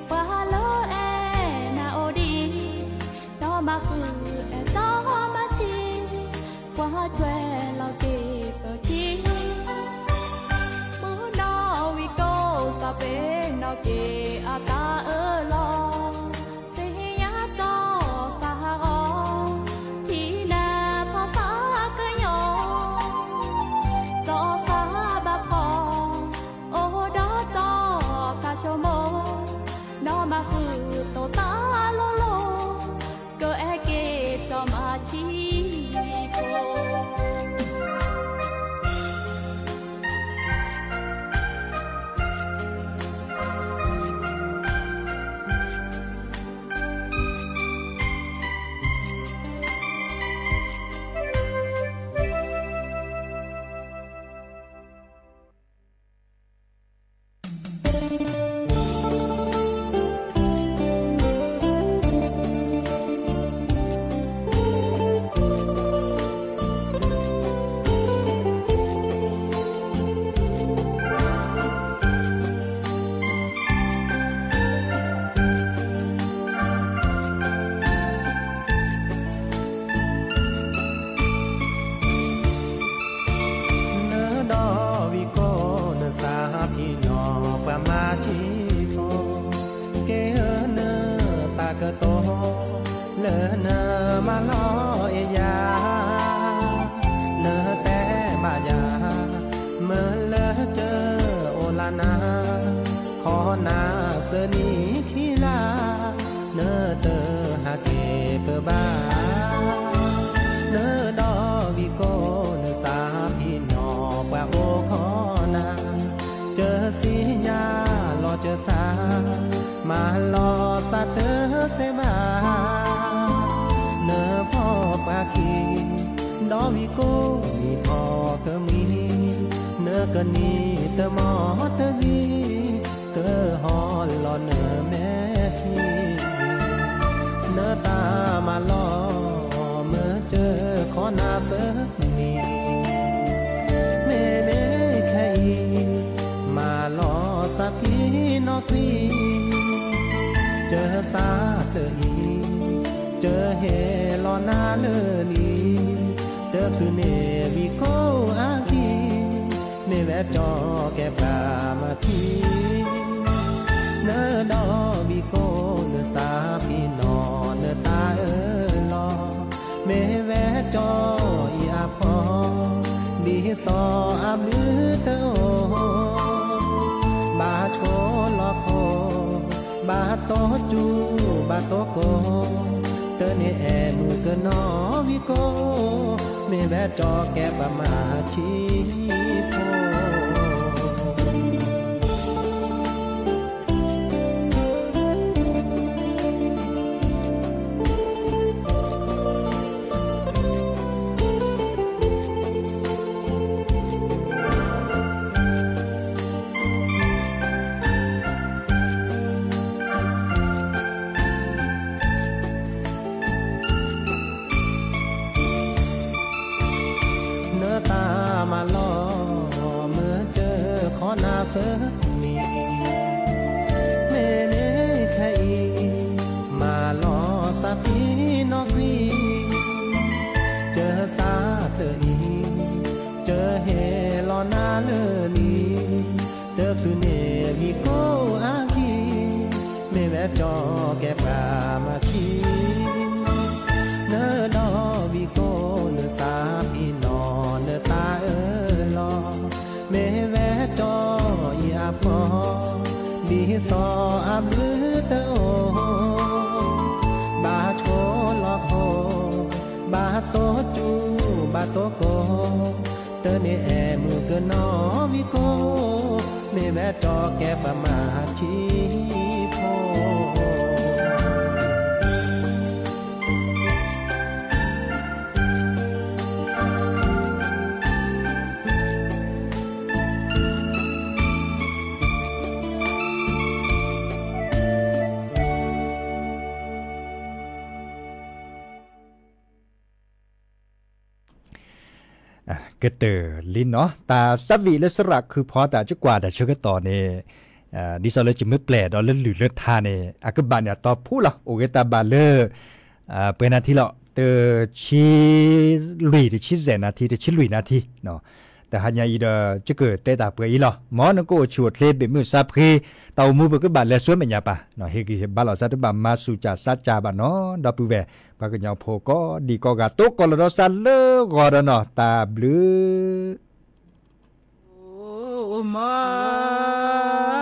ပှၤလၢအဲၣ်နၤအိၣ်ဒံး, နီၢ်မၤဃုာ်အဲၣ်တီမၤထံ ပှၤဆွဲလီၤက့ၤပခံ, မုၢ်နီၢ်ဝံၤကိး သးပ့ၤနီၣ်က့ၤအတၢ်အၢၣ်လီၤ, သ့ၣ်ညါကၠီၣ်သးဟးဂီၤ, ဟံးနၤဖီသးကညီၤ, ကၠီၣ်သးဘၣ်ဖီ, အိၣ်ဒီးကၠီၣ်တၢ်ဆိကမိၣ်, နီၢ်မၤဃုာ်တိၢ်တၢ်လိၤလိၤ, ကအဲၣ်က့ၤကၠီၣ်မၤထံဖိ နမၤလီၤအ့ၣ်ယၤ, နတဲဘၣ်ယၤ, မ့ၢ်လၢကၢအိၣ်လၢနၤ, ခီနၤသၢနံၣ်ခံလါ, နတဟးက့ၤပၢဘၣ်. နဒီဝံၣ်ကိၣ် နသးဖံးနီၣ်ပှၤအိၣ်ခီနၤ, ကၢစံညါလီၤကၢစါ, မၤလီၤစးတစဲးဘၣ်. နဖီၣ်ပှၤခံ, ဒီဝံၣ်ကိၣ်မံၤထီၣ်ကမှံ, နကနံၣ်တမီၢ်တဂ့ၤ, ကဟီၣ်လီၤနမဲာ်ထံ, နတၢ်မၤလီၤ မ့ၢ်ကၢခီနၤသၢနံၣ်, မ့မ့ၢ်ခဲအံၤ မၤလီၤစးဖံးနီၣ်ကွံာ်, ကၢစးဖျၢၣ်အံၤ ကၢဟ့ၣ်လီၤနၤလၢလံ, တချုးန့ၣ်ဝံၣ်ကိၣ်အဂံၢ်, မ့ၢ်ဝဲကၠီကဲပှၤမၤထံ, နဒီဝံၣ်ကိၣ် နသးဖံးနီၣ်နတၢ်အၢၣ်လီၤ, မ့ၢ်ဝဲကၠီအံၤအဖီ, ဒ်စီၤအဘျုးတအိၣ်, ဘၣ်ဆိလီၤခိၣ်, ဘၣ်တိစူၤ ဘၣ်တိကိၢ်, တန့ၢ်အဲၣ်မုၣ်ကနီၤဝံၣ်ကိၣ်, မ့ၢ်ဝဲကၠီကဲပှၤမၤထံဖိ. နတၢ်မၤလီၤ မ့ၢ်ကၢခီနၤသၢနံၣ်, မ့မ့ၢ်ခဲအံၤ မၤလီၤစးဖံးနီၣ်ကွံာ်, ကၢစးဖျၢၣ်အံၤ ကၢဟ့ၣ်လီၤနၤလၢလံ, တချုးန့ၣ်ဝံၣ်ကိၣ်အဂံၢ်, မ့ၢ်ဝဲကၠီကဲပှၤမၤထံ, နဒီဝံၣ်ကိၣ် နသးဖံးနီၣ်နတၢ်အၢၣ်လီၤ, မ့ၢ်ဝဲကၠီအံၤအဖီ, ဒ်စီၤအဘျုးတအိၣ်, ဘၣ်ဆိလီၤခိၣ်, ဘၣ်တိစူၤ ဘၣ်တိကိၢ်, တန့ၢ်အဲၣ်မုၣ်ကနီၤဝံၣ်ကိၣ်, မ့ၢ်ဝဲကၠီကဲပှၤမၤထံဖိ. ကတၢၢ်လံနီၤ, တၢ်သးဝံၣ်လၢသရၣ်ခုဖီတၢ်ကကွၢ်တၢ်ဆၢကတီၢ်န့ၣ်, ဒ်သိးလၢယမ့ၢ်ပျဲၢ်ဒီးလၢလုၢ်လၢထါန့ၣ် အကဘၣ်န့ၣ်အတီၤဖုလီၤ. အိၣ်ဂ့ၤတၢ်ဘၣ်လၢ ပှဲၤနၢ်ထံလီၤ, တဆံလွံၢ် တဆံယဲၢ်နၢ်ထံ တဆံလွံၢ်နၢ်ထံ, တဟါညါအံၤဒီး ယကတဲတၢ်ပှဲၤအံၤလီၤ. မ်နကအိၣ်ဆူၣ်အိၣ်ချ့ ဘ့ၣ်မုၢ်သးဖှ့, တၢ်အိၣ်မူပကဘၣ်လဲၤဆူမဲာ်ညါပၢ်, ဟ့ၣ်ဂံၢ်ဟ့ၣ်ဘါလိာ်သး တဘၣ်မၤဆူၣ်စၢ်စါစၢ်ဘၣ်နီၤ, ဒီပုၢ်ဝဲၢ် ပှၤကညီဖိကိးဒံးကိးဂၤ တိကိးလီၤဒီးသးလၢဂီၤဒီးနီၤ, တၢ်ဘျုး ဆီဘံက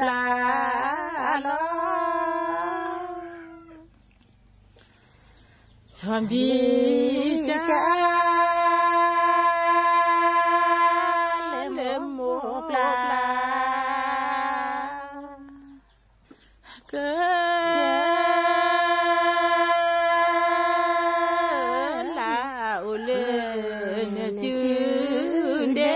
လၢမိၢ်ပျၢ်လီၤ, ဆီဘံကလၢမိၢ်ပျၢ် ကလၢအိၣ်လၢနစုဒဲ,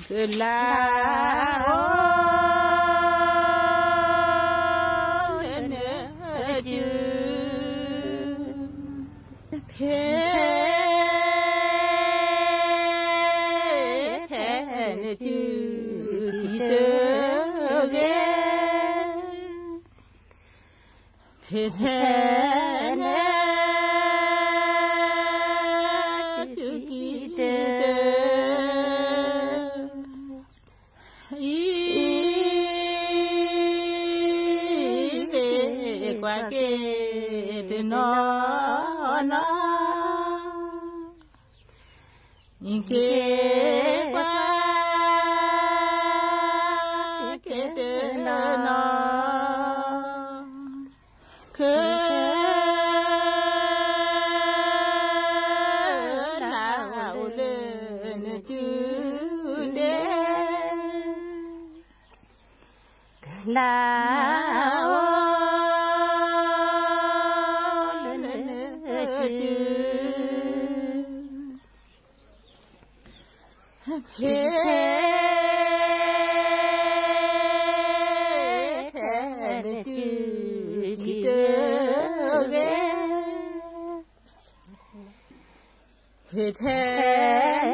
ကလၢအိၣ်လၢနစု, ဖဲထဲနစုတံၤတဂ့ၤ, ဖဲထဲ အံၤ က့ၤကွၢ်က့ၤတနီၤနီၤ, က့ၤကွၢ်က့ၤတနီၤနီၤ, က လၢအိၣ်လၢနစုန့ၣ်, ကလၢအိၣ်လၢနစု, ဖဲ ထဲနစုတံၤတဂ့ၤ, ဖဲ ထဲ န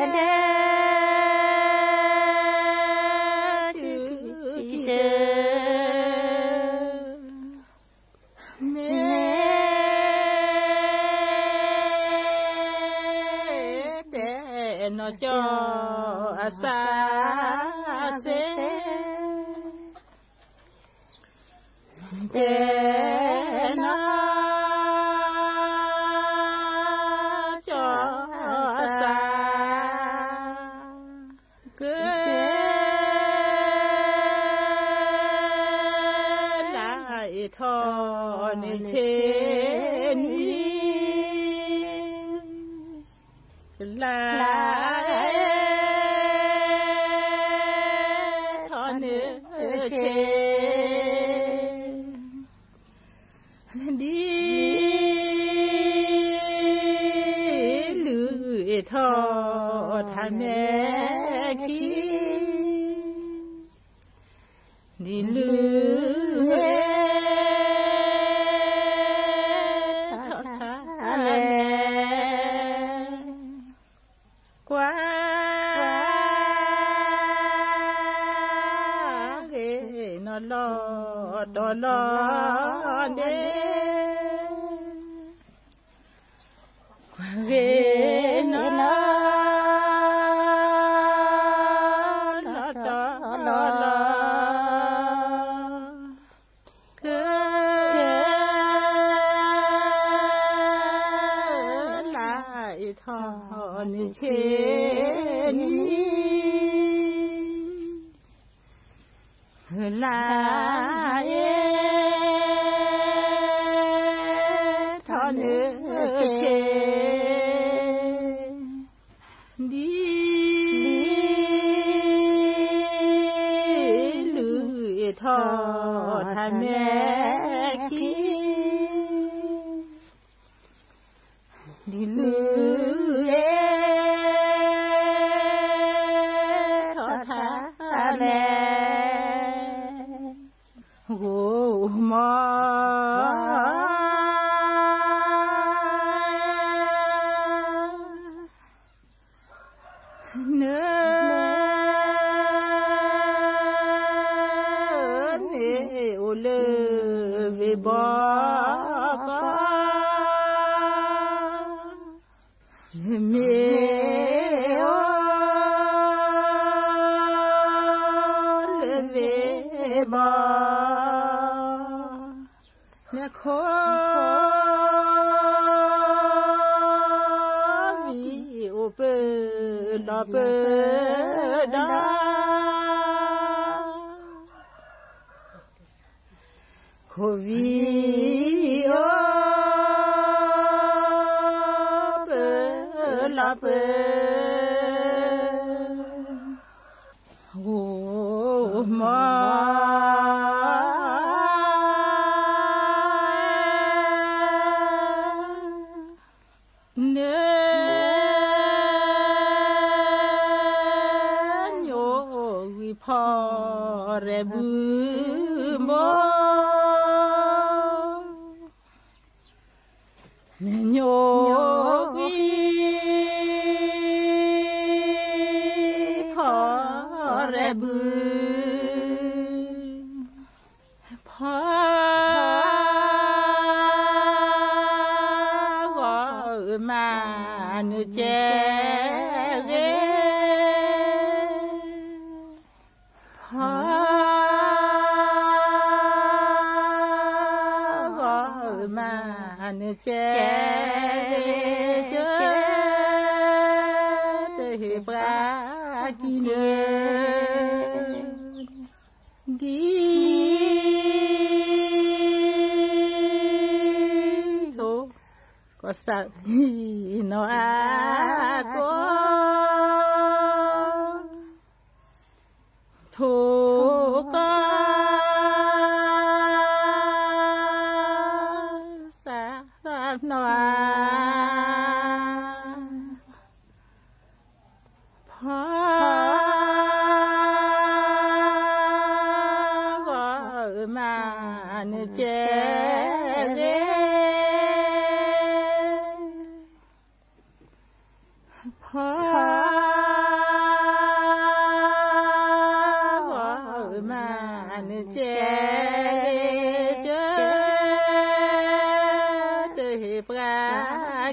စုတံၤတဂ့ၤ, မ့ၢ် တဲနီၢ်ကၠီအစးစ့ၢ်, တဲ နီၢ်ကၠီအစး, က လၢအ့ၣ်ထီၣ်န့ၣ်ဆ့နွံ, ကလၢအ့ၣ်ထီၣ်န့ၣ်ဆ့ ဒ် လုၢ်အ့ၣ်ထီၣ်ထးမဲာ်ခံ, ဒ် လုၢ်အ့ၣ်ထီၣ်ထးမဲာ် ကွၢ် ဂ့ၤနီၢ်လီၤတီၤလီၤန့ၣ်, ကွၢ် ဂ့ၤနီၢ်လီၤတီၤလီၤ က လၢအ့ၣ်ထီၣ်န့ၣ်ဆ့နွံ, လၢအ့ၣ်ထီၣ်န့ၣ်ဆ့ ဒ် လုၢ်အ့ၣ်ထီၣ်ထးမဲာ်ခံ, ဒ် လုၢ်အ့ၣ်ထီၣ်ထးမဲာ် ဂိၢ်မီၢ် န န့ၣ်အိၣ်လၢဝ့ၢ်ဘီကီၢ်, မ့ၢ်အိၣ်လၢဝ့ၢ်ဘီ လၢခိၣ်ဝံၤအိၣ်ပၢလီၤပၢဒီး, ခိၣ်ဝံၤအိၣ်ပၢလီၤပၢ ဂိၢ်မီၢ် န ညိကွံာ်ဖီရဲၣ်ဘုဘိ, နညိကွံာ်ဖီရဲၣ်ဘု ဖီ ဂီၤဧၢ မၤနၢၤကဲဂ့ၤ, ဖီ ကဲဂ့ၤကၢ, တဟ့ၣ်ပှၤကံၣ်န့ၣ်, ဒ် ထိၣ်ကီၢ်စဲၣ်နီၢ်အကိး, ထိၣ်ကီၢ်စဲၣ်နီၢ်အ ဖီ ဂီၢ်မးန့ၣ်ကဲဂ့ၤ, ဖီ ဂီၢ်မးန့ၣ်ကဲဂ့ၤကၢ, တဟ့ၣ်ပှၤ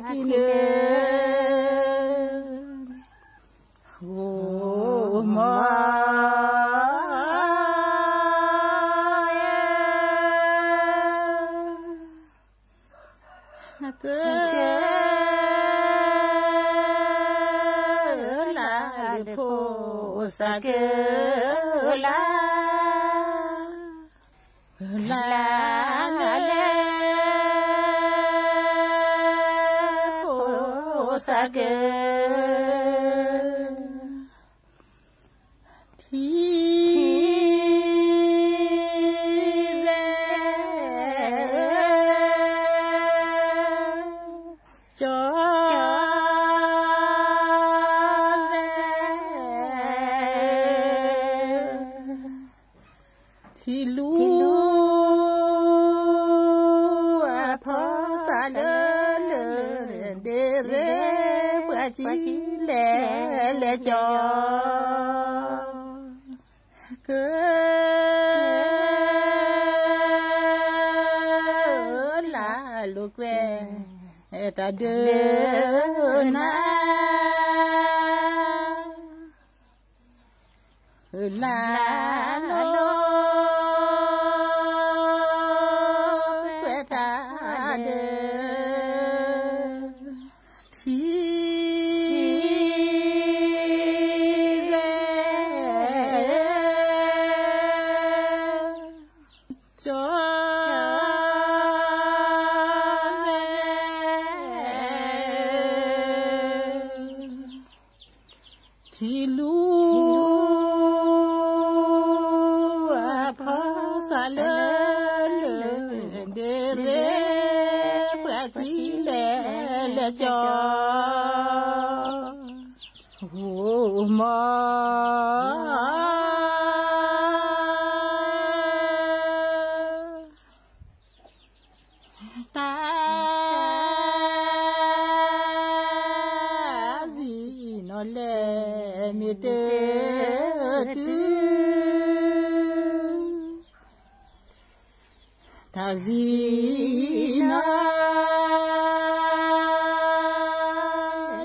ကံၣ်န့ၣ်, ဂိၢ်မီ က လၢ်လၢ်ဖိစၢ်က လၢ် လၢ်လၢ် ဖိစၢ်က ထံ စဲ ကၠီ စဲ ထံလူ အဖီစၢ်လၢလၢ ဒ့ရ့ပှၤကံလဲၤလဲၤကၠီ က လၢ်လိာ်ကွဲ တၢ်ဒုးနၤ လၢ်လိာ်ကွဲတၢ်ဒုး ထံ စဲ ကၠီ စဲ ထံလူ အဖီစၢ်လၢလၢ ဒ့ရ့ ပှၤကံလဲၤလဲၤကၠီ ဂိၢ်မီ တၢ် စံၣ်နီၤလဲၣ်မ့ၢ်တတုၤ တၢ်စံၣ်နီၤ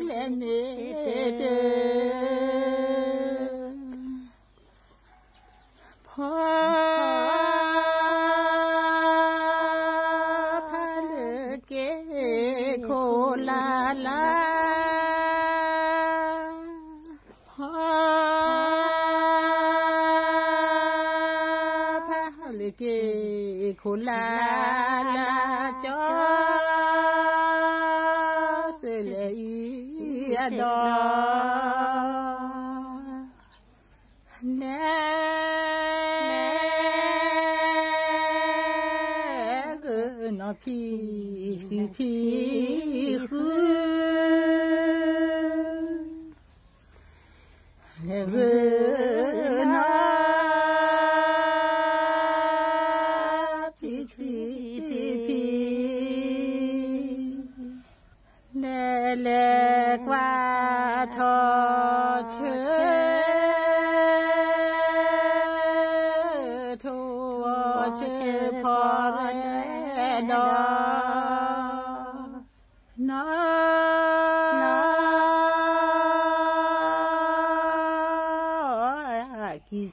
လဲၣ်မ့ၢ်တတုၤ ဖီ ဖးလၢက့ၤခိၣ်လၢ်လၢ် ဖီ ဖးလၢက့ၤခိၣ်လၢ်လၢ် ကၠီ စဲလဲၣ်အံၤအဒီ လဲ ဂုာ်နီၢ်ဖံးဃုဖံးဃု လဲ ဂုာ်နီၢ်ဖံးဃုဖံးဃု လဲၤလဲၤကွၢ်ထီၣ်ဆၢ ထိၣ်ဆၢဖီရဲၣ်ဒီး နီၢ် ကံၣ်ဆံးအဂီၢ်ဧၢ လဲၤလဲၤကွၢ်ထီၣ်ဆၢ ထိၣ်ဆၢဖီ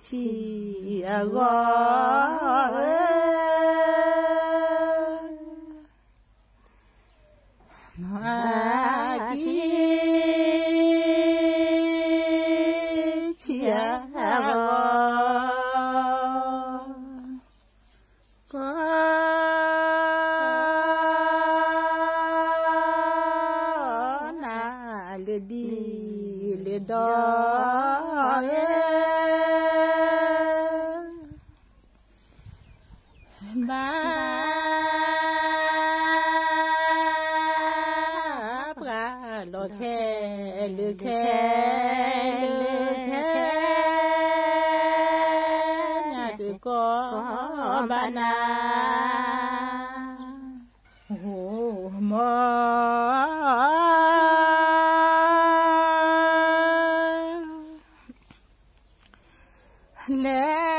ရဲၣ်ဒီး ဒီး ဘၣ်ပှၤလီၤခဲ လုၢ်ခဲ လုၢ်ခဲ ညါတုၤကီၢ်ဘၣ်နၤ ဟိမီၢ်လဲၣ်